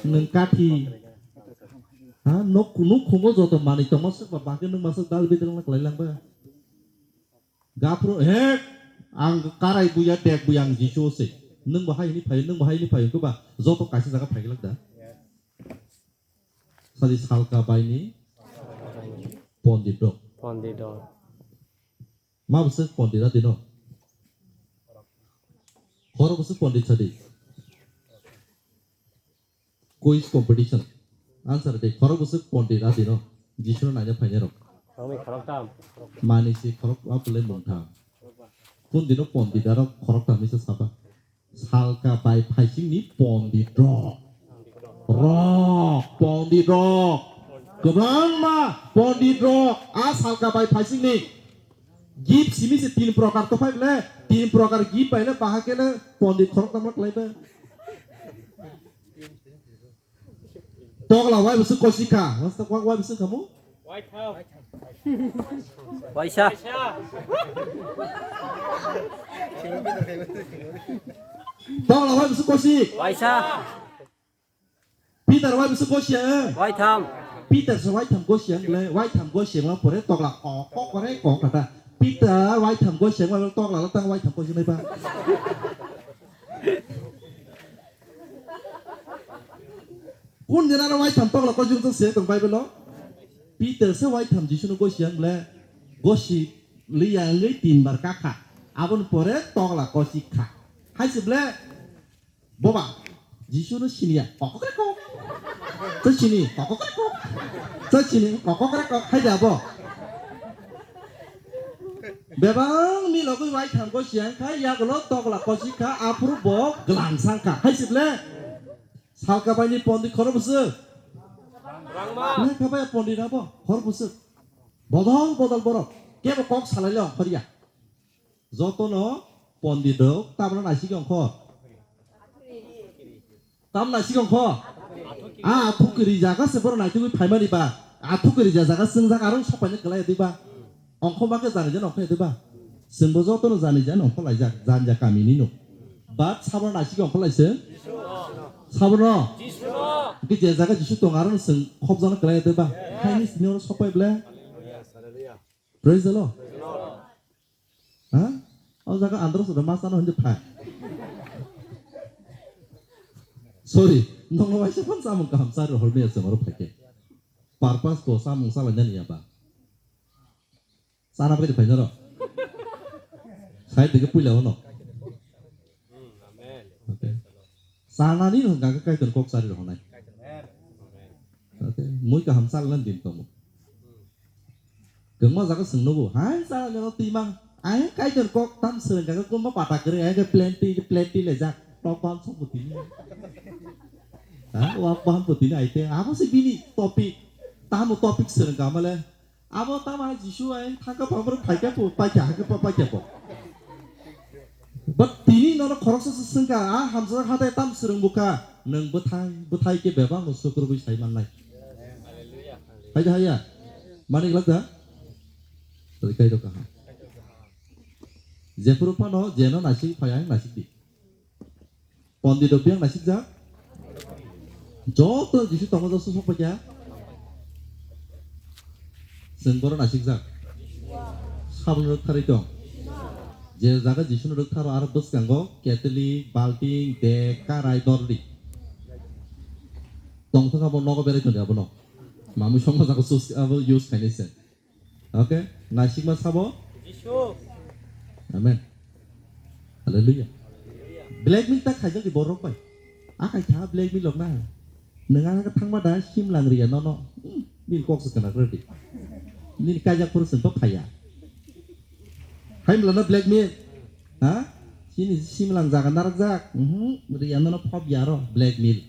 Nung kathi. Ha, nuk, nuk khungo joto manwi tongma suk ba bakhe nung masuk dal bidal na klai lang ba. Gaphro he, ang karai buya dek buya ang Jisu se. Nung bo hai ni phai, nung bo hai ni phai ko ba joto kaisa jaga phai glak da. Sadi salka baini pondit rok. Pondit rok. Ma bwswk pondit a dino? Khoro bwswk pondit sadi? Quiz competition. Answer de khoro bwswk pondit a dino? Jisu no naina phainai rok. Mani si khorok a pulai mungtham. Pondit no pondit aro khoroktham hinwi se saba. Salka bai phaisingni pondit rok. Rok, pondit rok. Kwbangma pondit rok. A salka bai phaisingni gift simi se tin prokar to phai ble. Tin prokar gift bai le baha khe le pondit khoroktham rok lai ba. Tokla wai bwswk kosik kha? Wasta kwak wai bwswk khamu? Waisa. Tokla wai bwswk kosik? Waisa. Peter wai bwswk kosik ya? Waitham. Peter se waitham kosik ya le, waitham kosik ma pore tokla kok kok kore kok kata. Peter waitham kosik ma tokla la tang waitham kosik nai ba. Kun jena no waitham tokla kosik se tong Bible o? Peter se waitham Jisu no gosi yang le, gosi li yang le tin bar kakha. Abon pore tokla kosik kha. Hai se ble, boba, Jisu no sini ya, kok kok kok. Sa sini, kok kok kok. Sa sini, kok kok kok. Hai da bo. Bebang milogwi waitham kosik yang kha, yagulo tokla kosik kha, aphuru bo glang sang kha. Hai se ble? Salka baini pondit khoro bwswk. Lekha bai pondit abo khoro bwswk. Bodol bodol borok. Kebo kok salai le ongkhorya. Jotono pondit rok tabra naisik ongkhor. Tam naisik ongkhor. A athuk rijak se borok naitugwi phaimani ba. Athuk rijak jaga swngjak aro sokpaini kwlai di ba. Ongkho ma khe jani jani ongkho ya de ba? Chwngbo jotono jani jani ongkho laijak, janja kamini no. But sabo naisik ongkho lai se? Sabo no? Hwnkhe je jaga Jisu tongo aro no chwng khopjakno kwlai ya de ba? Haini sini oro sokpai ble? Praise the Lord. Ha? O jaga andro sura ma chano hindi phai. Sorry, nongo waisa phan samung kaham chari rohor mia chwng oro phaikhe. Purpose to samung salainani ya ba? Sana bagwi phainaro. Sai tege puila ono. Okay. Sanani no hwnka khe Kaitor kok sari rw hwnai. Okay. Mui kaham salna din tomo. Kwbangma jaga swng nugo. Hai salna no twi mang. Ai Kaitor kok tam swrwng kha kwbangma pata kwrwi ai khe plenty plenty lejak. Tok bam sok bwtwi ni. Ha? Wak bam bwtwi ni ai te. Abo se bini topic. Tamo topic swrwng kha male. Abo tamo hai Jisu hai thangka phamrok phaikha pho, paikha hakhe pa paikha pho. But tini nono khoroksa se swngkha, a hamjak hatai tam swrwng bukha, nwng bwthai, bwthai khe bebak no sukrubwi sai mannai. Hai da haiya? Mani glak da? Tadi kai do kaha. Jephuru phano jeno naisik phai ang naisik di. Pondit rok biyang naisikjak. Joto Jisu tongo joto sok paikha. Chwng bono naisikjak. Saboni rwktharwi tong. Je jaga Jisu no rwktharo aro bwskango ketili, balting, dek, karai, dordi. Tongthok abo nogo berai tongdi abono. Mamui songma jaga sus abo use khainai se. Okay, naisikma sabo? Jisu. Amen. Hallelujah. Blackmail ta khaijak di borok bai. A khai kha blackmail rok na. Nwng a thangma da simlang riya nono. Hmm, nini kok se kana ready. Nini kaijak phuru sengkho phaiya. Hai mlano blackmail. Ha? Sini simlang jaga narakjak. Mhm, riya nono phobya ro blackmail.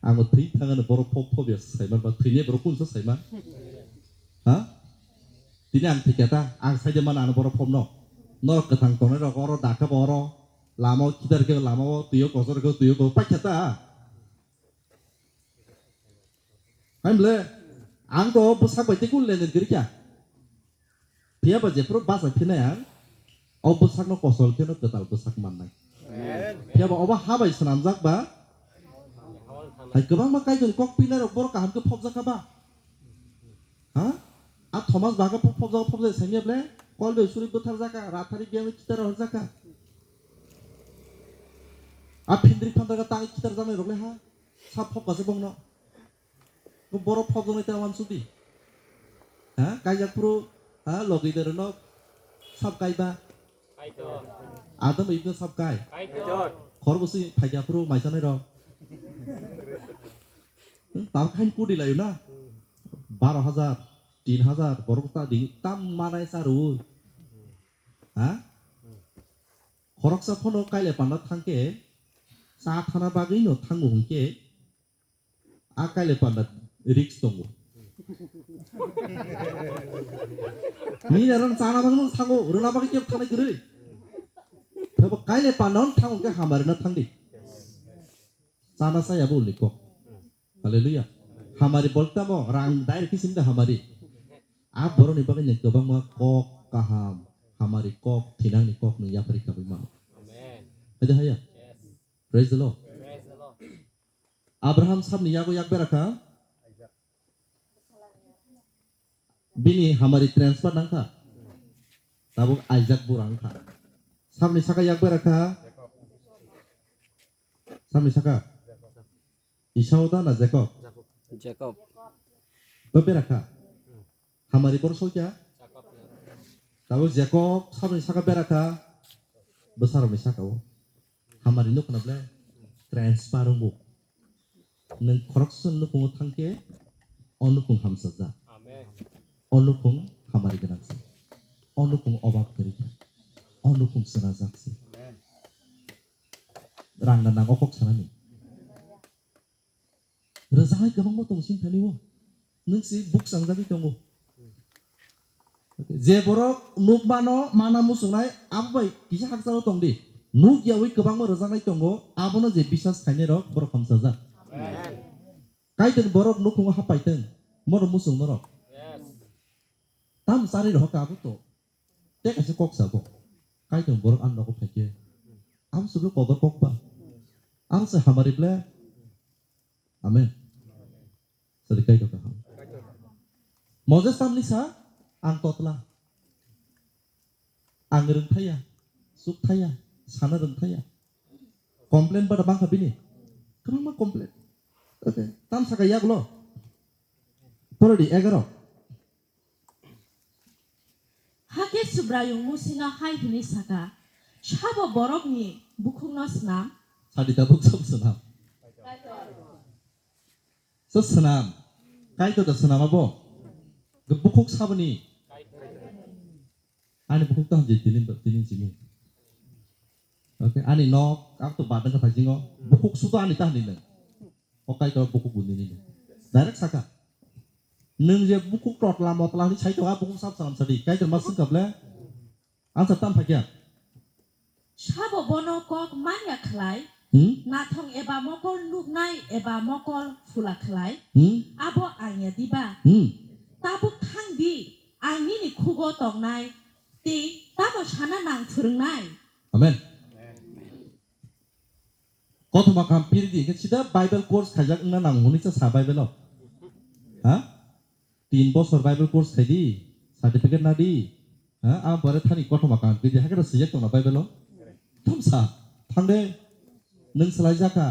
Ang bo thwi thangano borok phop phobya saiman ba thwinai borok kunsa saiman. Ha? Tini ang thikya ta, ang saide mana ano borok phobno. Norok kwthang tongnai rok oro dakhe bo oro. Lama o kitar khe lama o, twi o kosor khe twi o kosor paikha ta. Hai mle, ang to bwsak bai tei kun lenen kwrwi kha. Phiya ba jephuru bachai phinai ang, o bwsakno kosol kheno kwtal bwsak mannai. Amen. Phiya ba obo ha bai swnamjak ba, hai kwbangma Kaitorni kok pinai rok borok kaham khe phobjak kha ba? Ha? A Thomas ba khe phobjak, phobjak sanya ble, kol bai suri bwthar jaka, rathari biyang kitar hor jaka. A phindri phandar ka tangwi kitar janai rok le ha? Sa phobka se bongno. Bo borok phobjaknai ta wansuk di. Ha? Kaijak phuru, ha? Logi de reno sab kai ba? Adam ibno sab kai? Khor bo si phaikya phuru maisanai rok. Hmm, tam khain kudi layo na? Baro hajar, tin hajar, borok ta di, tam manai sa rw. Ha? Khoroksa phano kaile panda thangkhe cha thana bagwino thango hwnkhe a kaile panda risk tongo. Nini aro chana bagwino thango, rwna bagwi kebo thanai kwrwi. Thabo kaile panda thango hwnkhe hamari no thangdi. Chana saya bo uli kok. Hallelujah. Hamari bolta mo rang direct kisim da hamari. A boroni bagwi ni kwbangma kok kaham, hamari kok, thinangni kok nung yapri kabwi mano. Amen. Haido haya? Yes. Praise the Lord. Praise the Lord. Abraham sabni yago yak berakha. Bini hamari transfer nangkha. Tabuk Isaac burang kha. Sabni saka yak berakha. Sabni saka. Esau da na Jacob? Jacob. Ba berakha. Hamari bor sokya. Tabuk Jacob sabni saka berakha. Bwsarokni saka o. Hamari nukna ble transfer wngo. Nwng khoroksa nukhungo thangkhe o nukhung hamsajak. Amen. O nukhung hamari gwnang se. O nukhung obak kwrwi kha. O nukhung chwrajak se. Amen. Rang na nang o kok sanani. Rwjaknai kwbangma tongo sini thani o. Nwng se buk changjagwi tongo. Je borok nukmano mana muchungnai abo bai kisa hakchalo tongdi. Nuk yawi kwbangma rwjaknai tongo, abono je bisas khainai rok borok hamsajak. Amen. Kaitor borok nukhungo hapai tong, mono muchung norok. Yes. Tam chari rohor ka abo to. Te kaisa kok sabo. Kaitor borok ang nogo phaikhe. Ang sulu kodor kok ba. Ang se hamari ble. Amen. Sadi kaitor kaham. Moses tamni sa, ang totla. Ang rwngthaya, sukthaya, sana rwngthaya. Complain bada bangkha bini. Kwbangma complain. Okay. Tam saka yaglo. Porodi egaro. Hakhe Subraiyung Musino hai hwnwi saka, "Sabo borokni bukhukno snam?" Sadi tabuk sob snam. So snam. Kaitor da snam abo. Bukhuk saboni. Ani bukhuk ta hamjai tinin, tinin simi. Okay, ani nok, ang to badang ka thajingo. Bukhuk sudo ani ta hinwi nang. O Kaitor bukhuk bo nini nang. Direct saka. Nwng je bukhuk totla motla hinwi sai tongo, a bukhuk sab salam sadi. Kaitor ma swngkha ble? Answer tam phakya. Sabo bono kok manya khlai? Hmm? Nathong eba mokol nuknai eba mokol phula khlai? Hmm? Abo ang ya diba? Hmm. Tabuk thang di, ang nini khugo tongnai, tei tamo sana nang phwrwngnai. Amen. Kothoma kaham piri di, hingke sida Bible course khaijak wngna nang hwnwi sa sa Bible o. Ha? Tin bosor Bible course khai di, certificate na di. Ha? A bare thani kothoma kaham piri di, hakhe da swijak tongna Bible o. Thamsa, thang de. Nwng swlaijak kha.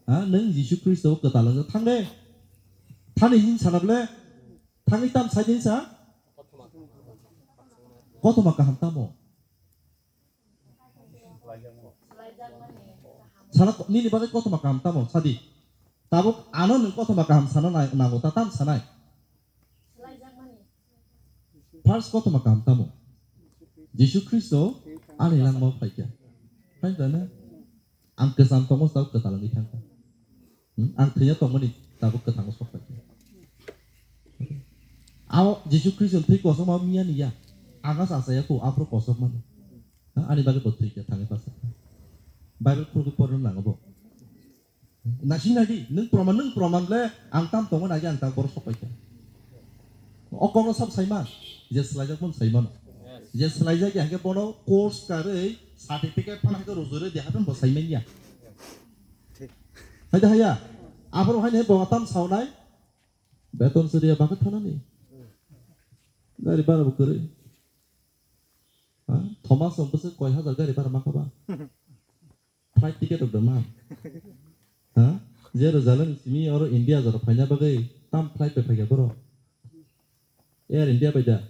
Ha? Nwng Jisu Khristo kwtal wngkha. Thang de. Thani hin sana ble. Thangwi tam sai din sa. Kothoma kaham tamo. Sana ko-, nini bagwi kothoma kaham tamo sadi. Tabuk ano nwng kothoma kaham sana nai-, nango ta tam sanai. First kothoma kaham tamo. Jisu Khristo ani langmao phaikha. Phaikha na? Ang kwcham tongo tabuk kwtal wngwi thangkha. Hmm? Ang thwiya tongmani tabuk kwthango sok phaikha. Abo Jisu Khristo thwi kosokma miya ni ya. Aga sa saya ko aphuru kosok mani. Ha, ani bagwi bo thwi khe thangwi pasa. Bible khulugwi porno nango bo. Nasing nadi, nwng proman, nwng proman le ang tam tongo nagi ang tak borok sok paikha. O kokno sab saiman, je swlaijak bono saiman. Je swlaijak ya hwnkhe bono course karwi certificate phano hwnkhe rujui rwi de haphano bo saiman ya. Hai da haya, aphuru haino bo tam saunai, beton suriya bakhe thanani. Gari bara bo kwrwi. Ha? Thomas rok bwswk koi hajar gari bara ma kha ba? Flight ticket rok da ma? Ha? Je rwjalani simi oro India jora phaina bagwi tam flight bai phaikha borok? Air India bai da?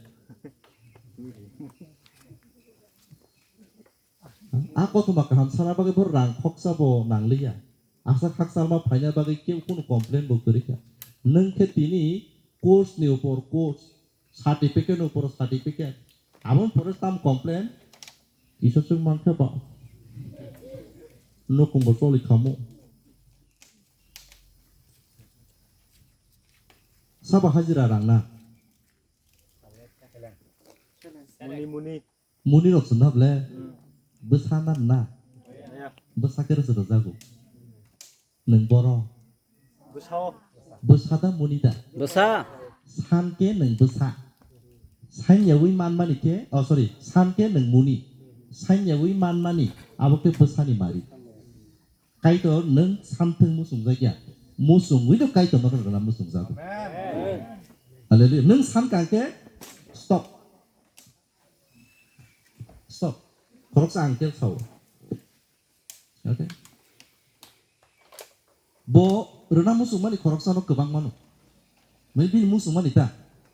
A kothoma kaham sana bagwi borok rang khoksa bo nangliya. Asa khaksa ma phaina bagwi kebo kunu complain bo kwrwi kha. Nwng khe tini course ni upor course, certificate ni upor certificate. Aboni pore tam complain? Isor chwng mankha ba. Nukung bo choli khamu. Sabo hajira rangna. Muni, muni. Muni rok swnna ble. Hmm. Bwsa na na. Ya. Bwsa khe rwchwk rwjago. Nwng boro. Bwsao. Bwsa da muni da? Bwsa. San khe nwng bwsa. Sanyawi manmani khe, oh, sorry, san khe nwng muni. Sanyawi manmani, abo khe bwsani mari. Kaitor nwng santhwng muchungjakya. Muchungwi no Kaitor no rwna muchungjago. Amen. Hallelujah. Nwng san kha khe stop. Stop. Khoroksa ang khe sao. Okay. Bo rwna muchungmani khoroksa no kwbang mano. Mane bini muchungmani ta.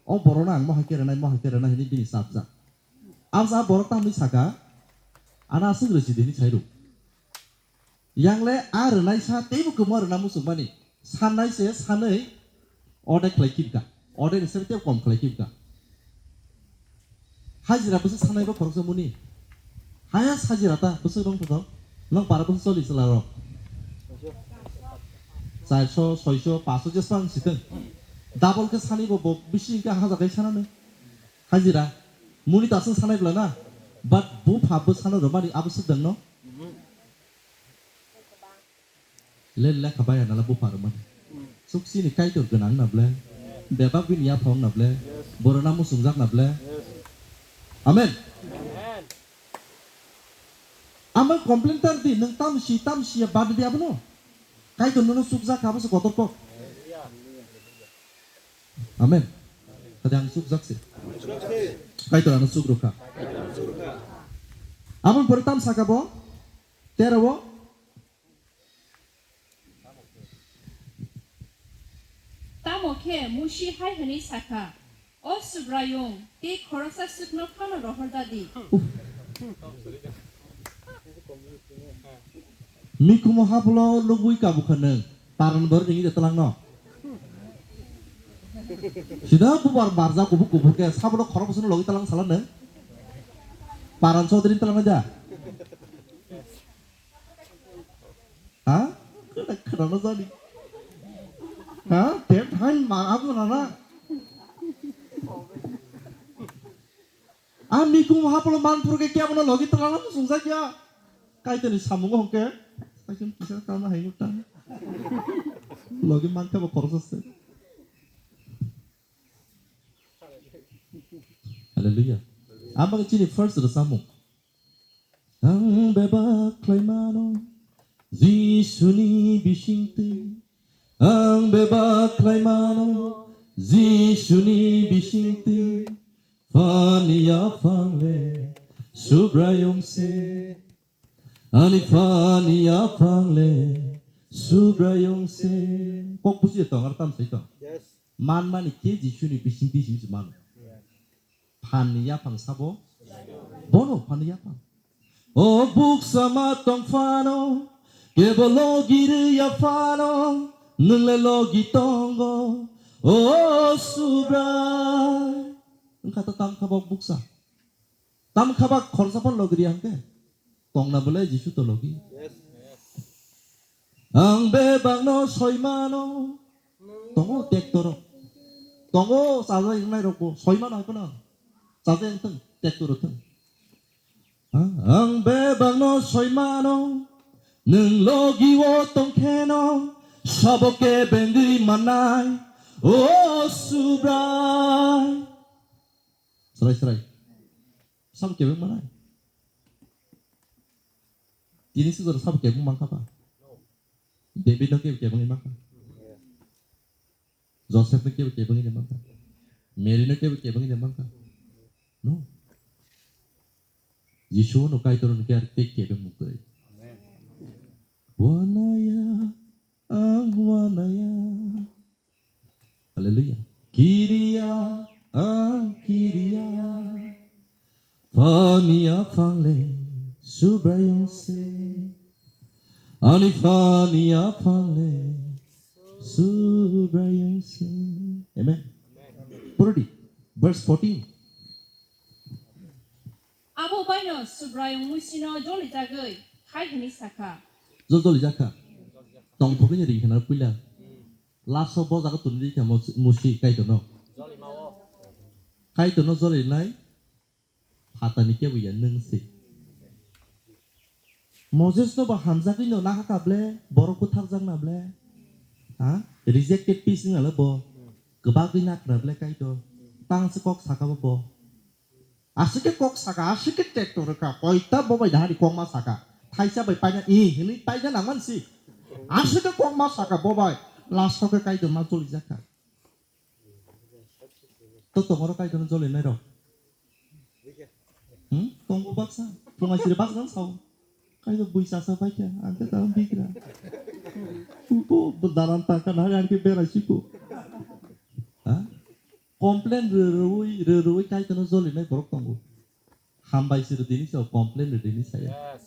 O borok no ang mohai khe rwnai, mohai khe rwnai hinwi bini chapjak. Amsa borok tamni saka, "Ana aswk rwsi di," hinwi sai rw. Yang le a rwnai sa teibo kwma rwna muchungmani. Sannai se sanwi order khlai khibka. Order ni sebe teibo kom khlai khibka. Hajira bwswk sanai bo khoroksa muni. Haya hajira ta bwswk rong thotho. Nang para bwswk choli chwla rok. Charso, soiso, paso jeswk ang siteng. Double khe sanai bo, bo bisi hingke hajar kai sanani. Hajira. Muni ta aswk sanai bwla na. But bupha bwsano rwmani abo swk dang no. Le lekha baya nala bupha rwmani. Suksini Kaitor gwnang na ble. Bebak bini yaphang na ble. Borona muchungjak na ble. Amen. Ama complain tar di, nwng tamsi, tamsi ya bad di abono. Kaitor nono sukjak kha, abo se kotor kok. Amen. Tadi ang sukjak se. Kaitor ano suk rokha. Aboni pore tam saka bo, tero o. Tamo khe Musi hai hwnwi sa kha, "O Subraiyung, tei khoroksa swkno phano rohor da di." Mikumu haphulo lugui kabu kha nwng, paran bor ringi de twlang no. Sida bubar barja kubuk kubuk khe sabulo khorok bwswkno logi twlang sala nwng. Paran sodri twlang da. Ha? Khwna, khwna no jani. Ha? Ten thain ma abo na na. A mikum haplo man phuru khe kebo no logi twlang no sungsa kya. Kaitor ni samung hwnkhe. Kaitor kisa kama hai ta. Logi man khe bo khoroksa se. Hallelujah. Abo chini first rw samung. Ang bebak khlaimano Jisuni bisingtwi. Ang bebak khlaimano Jisuni bisingtwi. Phani yaphang le Subraiyung se. Ani phani yaphang le Subraiyung se. Kok buji tong ar tam sai tong. Yes. Man mani khe Jisuni bisingtwi simi se mano. Phan ni yaphang sabo? Bono phan ni yaphang. O buksa ma tong phano, kebo logi rwya phano, nwng le logi tongo, o Subrai. Wngkha to tam kha bok buksa. Tam kha bak khoroksa phano logi rwya hwnkhe. Tongna bwle Jisu to logi. Ang bebakno soimano. Tongo tektorok. Tongo chajak wngnai rokbo. Soimano hai phano. Chajak wngthung, tektorok thung. Ang bebakno soimano. Nwng logi o tongkheno. Sabo kebengwi manai. O Subrai. Srai srai. Sabo kebeng manai. Tini sujaro sabo kebeng mankha ba? David no kebo kebeng mankha? Joseph no kebo kebeng mankha? Mary no kebo kebeng mankha? No. Jisu no Kaitor no khe ar tei kebeng mukoi. Wanaya, ang wanaya. Hallelujah. Kiria, ah, kiria. Phani yaphang le Subraiyung se. Ani phani yaphang le Subraiyung se. Amen. Purdi, verse fourteen. Abo baino Subraiyung Musino jolijagwi hai hwnwi sakha. Jol jolijak kha. Tongthogwini ring khna puila. Last o bo jaga tuni ri kha Mos-, Musi Kaitorno. Kaitorno jolinai phatani kebo ya nwng se. Moses no bo hamjagwi no nahaka ble, borok bwthakjakna ble. Ha? Rejected piece wngya le bo. Kwbagwi nakna ble Kaitor. Tang se kok saka bo bo. Aswk khe kok saka, aswk khe tractor rwkha, koita bo bai dahari kokma saka. Thaisa bai paina, i hinwi paina nangmani si. Aswk khe kokma saka bo bai, last o khe Kaitor ma jolijak kha. To tongoro Kaitor no jolinai rok. Hmm? Tongo baksa, phungai siri baksa nang sao. Kaitor bui chasa bai kha, ang khe tamo bigra. Upo, daran taka nahari ang khe berai siko. Ha? Complain rw-, rwui, rw-, rwui Kaitorno jolinai borok tongo. Hambai se rwdini sao, complain rwdini saya. Yes.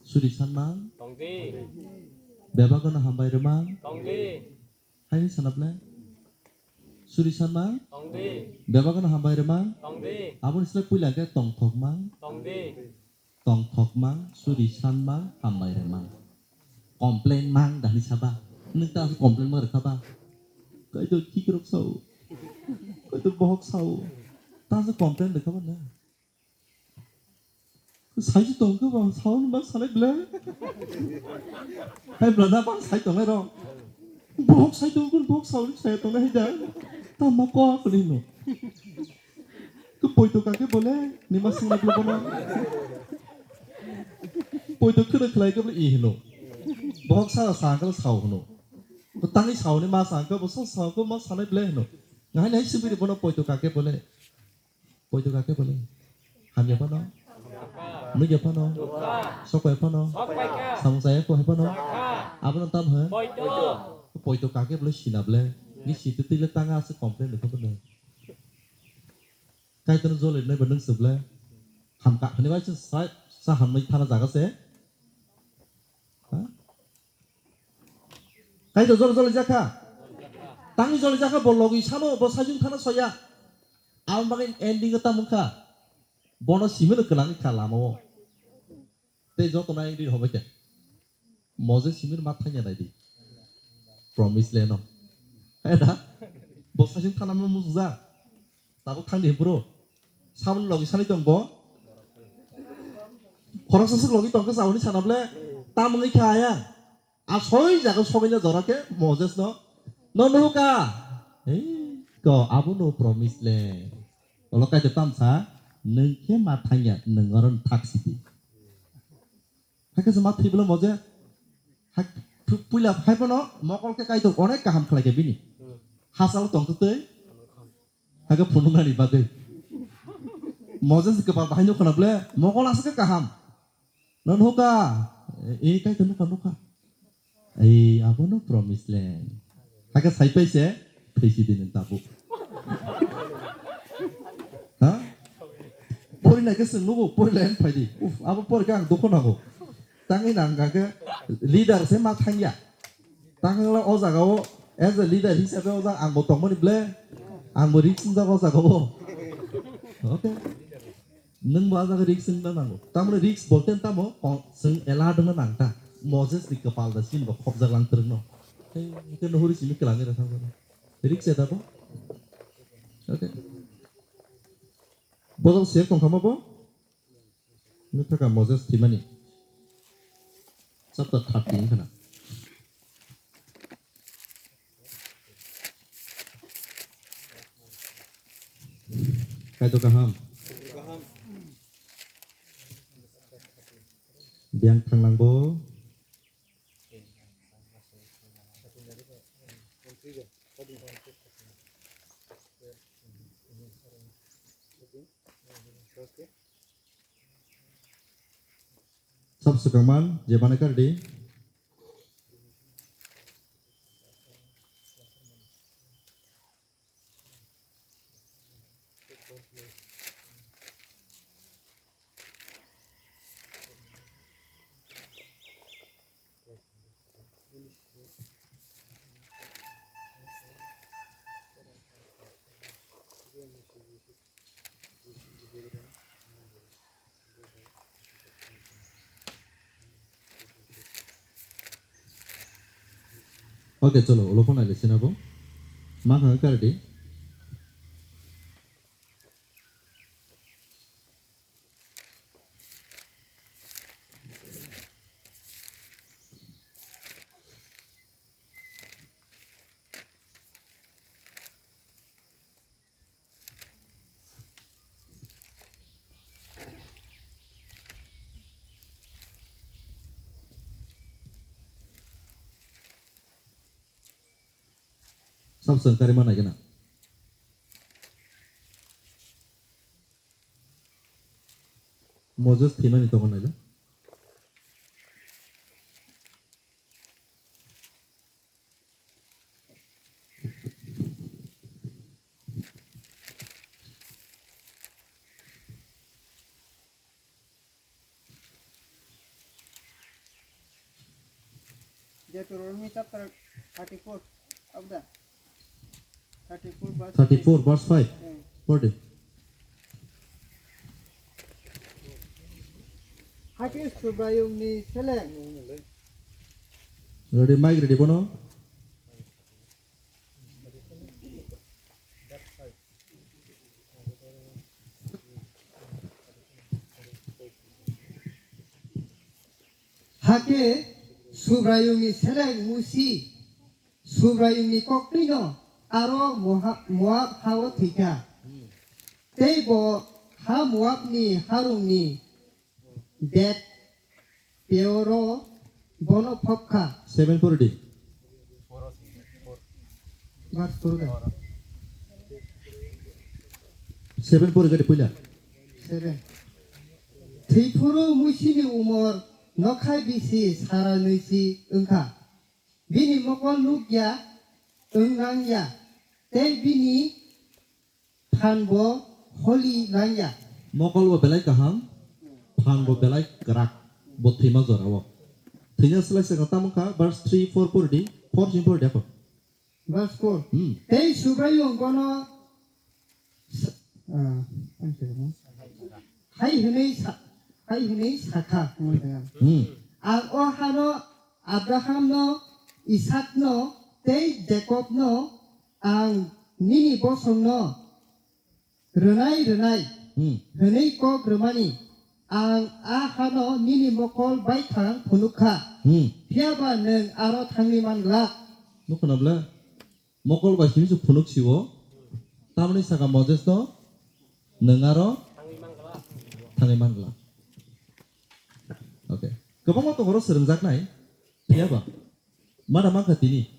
Suri sanmang. Tongdi. Bebagano hambai rwmang. Tongdi. Haini sana ble? Suri sanmang. Tongdi. Bebagano hambai rwmang. Tongdi. Aboni slai puila khe tongthokmang. Tongdi. Tongthokmang, suri sanmang, hambai rwmang. Complain mang dani saba. Nwng ta complain mang rwkha ba. Kaitor kikrok sao. Kaitor bohok sao. Ta se complain rwkha ba na. Sai se tong khe ba sao ni ma sanai ble. Hai bla na bang sai tongnai rok. Bohok sai tong kun bohok sao ni sai tongnai hai da. Ta ma ko ko ni no. Ko poito kake bole, nima singna bole bono. Poito khwrwng khlai khe bole i hino. Bohok sara sa khe sao hino. Ko tangwi sao ni ma sa khe bo sa sao khe ma sanai bole hino. Ngai nai sibiri bono poito kake bole. Poito kake bole. Hamya phano. Nugya phano. Sokya phano. Samung saya ko hai phano. Abono tam he. Poito kake bole sina bole. Ni situ tile tanga ase complain de ko bole. Kaitor jole nai ba nung se ble. Ham ka hani bai sa sa ham nai thana jaga se. Ha? Kaitor jole jole jakha. Tangwi jole jakha bo logwi samo bo sajung thana soya. Am bagin ending ta mungkha. Bono simino kelang kha lama o. Tei joto nai di hobai khe. Moses simir ma thangya nai di. Promise land o. Hai da? Bo sasing thana mo mujukjak. Tabuk thang di bro. Sabun logi sani tong bo. Khoroksa suk logi tong khe sabuni sana ble. Tamoni kha ayang. A soi jaga sobaina jora khe Moses no. No nuhuka. Ei, ko abono promise land. Olo kaisa tamsa, nwng khe ma thangya, nwng oro thak sidi. Hakhe se ma thwi bwle Moses. Hak-, phu-, puila phai phano mokol khe Kaitor onek kaham khlai kha bini. Hachalo tong twi. Hakhe phunuknani bagwi. Moses kwpal bahai nukha na bwle mokol aswk khe kaham. No nukha. E Kaitor nukha nukha. Ei, abono promise land. Hakhe sai paise, phaisi din tabuk. Ha? Pori na khe sung nugo, pori lai phai di. Uf, abo pori khe ang dukho nango. Tangwi nang kha khe leader se ma thangya. Tangla o jaga o as a leader hisabe o jaga ang bo tongmani ble. Ang bo risk wng jago o jaga o. Okay. Nwng bo ah jaga risk wngna nango. Tamoni risk bolte tamo, o, chwng alert wngna nang ta. Moses ni kwpal da sini bo khopjak lang twrwngno. Hei, hwnkhe nuhuri simi kwlangwi rw thang jago. Risk ya da bo? Okay. Bodol se tong kha ma bo? Nukha kha Moses thwimani. Chapter thirteen khna. Kaitor kaham. Biyang thanglang bo. Sab swkangman je bana kar di. Okay, cholo, ulo phone aile sinabo. Ma khang kar di. Samsung kari mana gana. Moses thimani tokon naila. Deuteronomy chapter thirty-four of the thirty-four verse thirty-four verse five. Eh. Pode. Hakhe Subraiyungni seleng. Ready, mic ready bono. Hakhe Subraiyungni seleng Musi, Subraiyungni koktwino aro Moha-, Moab hao thwikha. Tei bo ha Moabni harungni Beth Peoro bono phobkha. Seven pori di. Verse four da. Seven pori gadi puila. Seven. Thwiphuru Musini umor nokhai bisi sara nwi si wngkha. Bini mokol nukya wng nangya, tei bini phan bo holi langya. Mokol bo belai kaham, phan bo belai kwrak, bo thwima jora o. Thwina slai se tamo kha, verse three, four pori di, four sing pori di ako. Verse four. Hmm. Tei Subraiyung bono sa-, ah, ang sa-, hai hwnwi sa-, hai hwnwi sakha, hmm. Ang o hano Abrahamno, Isakno tei Jakobno ang nini bosongno rwnai rwnai Hmm. hwnwi kok rwmani, ang a hano nini mokol baithang phunuk kha. Hmm. Phiya ba nwng aro thangwi man glak. Nukho na bwle? Mokol bai simi se phunuk sio. Tamoni saka Moses no, nwng aro thangwi man glak. Okay. Kwbangma tongo oro swrwngjaknai. Phiya ba? Mada mankha tini?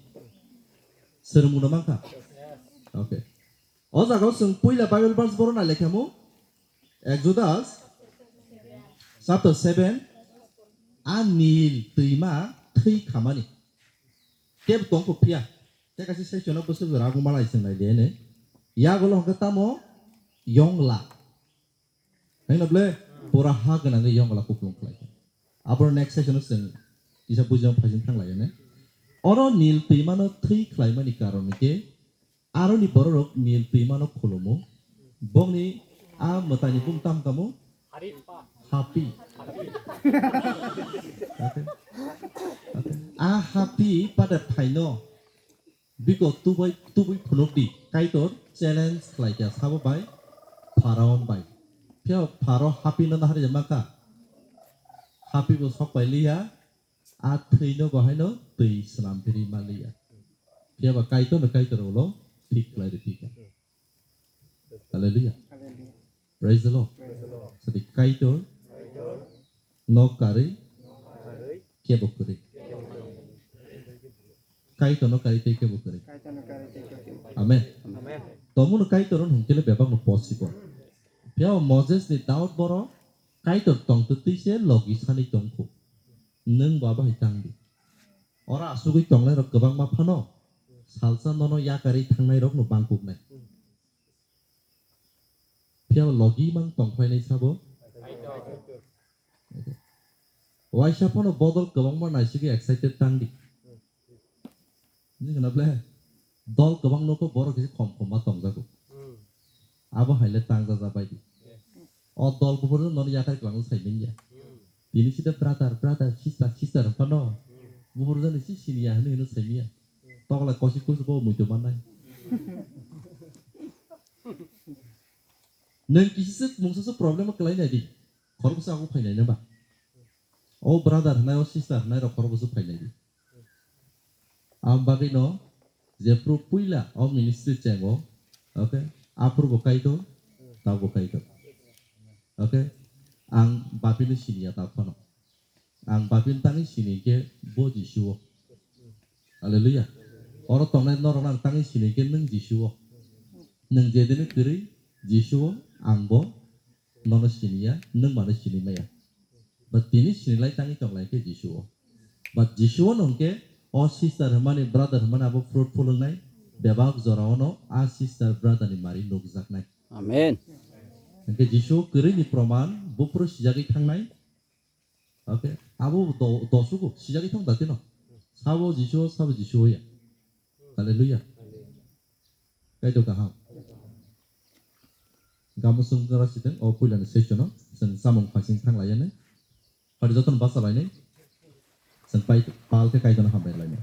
Swrwngmungno mankha? Okay. O jaga o chwng puila Bible verse boro nai lekhamu. Exodus chapter seven. A Nil twima thwi khamani. Kebo tongkho phiya. Tei kaisa section o bwswk jora aguma lai chwng nai de ne. Yagulo hwnkhe tamo yongla. Haino ble pura ha gwnangwi yongla kupulung khlai kha. Aboro next section o chwng kisa bujima phaisin thang lai ne. Oro Nil twimano thwi khlaimani karon hwnkhe aroni bororok Nil twimano khulumo. Bongni a mwtaini bumung tam kamo? Hapi. Okay. Okay. A Hapi pada phaino biko tubui, tubui phunuk di. Kaitor challenge khlai kha sabo bai, Pharaon bai. Phiya Pharaon Hapi no nahari ma kha. Hapi bo sok pai liya, a thwi no bo haino twi slam phiri ma liya. Phiya ba Kaitor no Kaitor ulo thik khlai ri thik kha. Hallelujah. Hallelujah. Praise the Lord. Praise the Lord. Sadi Kaitor no karwi kebo kwrwi. Kaitor no karwi tei kebo kwrwi. Amen. Amen. Tomono Kaitor no hwnkhe le bebak no possible. Phiya o Moses ni Daud boro Kaitor tongtwtwi se logi sani tongkho. Nwng bo abo hai tang di. Oro asugwi tongnai rok kwbangma phano salsa nono yakarwi thangnai rok no bangkuknai. Phiya logi mang tongphainai sabo. Waisa phano bodol kwbangma naisigwi excited tang di. Nini hwnna ble dol kwbang nokho borok kisa khom khom ma tongjago. Abo haile tangjaja bai di. O dol buphuru nono yakarwi kwlangno sai manya. Tini sida brother, brother, sister, sister phano buphuru jani si siniya hwnwi hwnwi sai manya. Tokla kosi kusu bo muitu mannai. Nwng kisisa mungsa se problem kwlai nai di. Khoroksa aku phainai neba. O brother hnai, o sister hnai rok khoroksa phainai di. Am bagwi no jephru puila o ministry chengo, okay? Aphuru bo kaito, tabo kaito. Okay? Ang bapino siniya ta phano. Ang bapin tangwi sini khe bo Jisu o. Hallelujah. Oro tongnai norok ang tangwi sini khe nwng Jisu o. Nwng jedini kwrwi Jisu o, ang bo nono siniya, nwng mano sini maya. But tini sinilai tangwi tonglai khe Jisu o. But Jisu o nwng khe o sister hwnmani, brother hwnmani abo fruitful wngnai, bebak jora ono a sister brother ni mari nukjaknai. Amen. Hwnkhe Jisu o kwrwi ni proman buphuru sijagwi thangnai. Okay, abo do-, dosugo sijagwi thang datino. Sabo Jisu o, sabo Jisu o ya. Hallelujah. Kaitor kaham. Gamo sung kara siteng o puilani session o chwng chamung phaising thang laiyani. Pari jotono basa lainai. Chwng pai pal khe Kaitorno hambai lainai.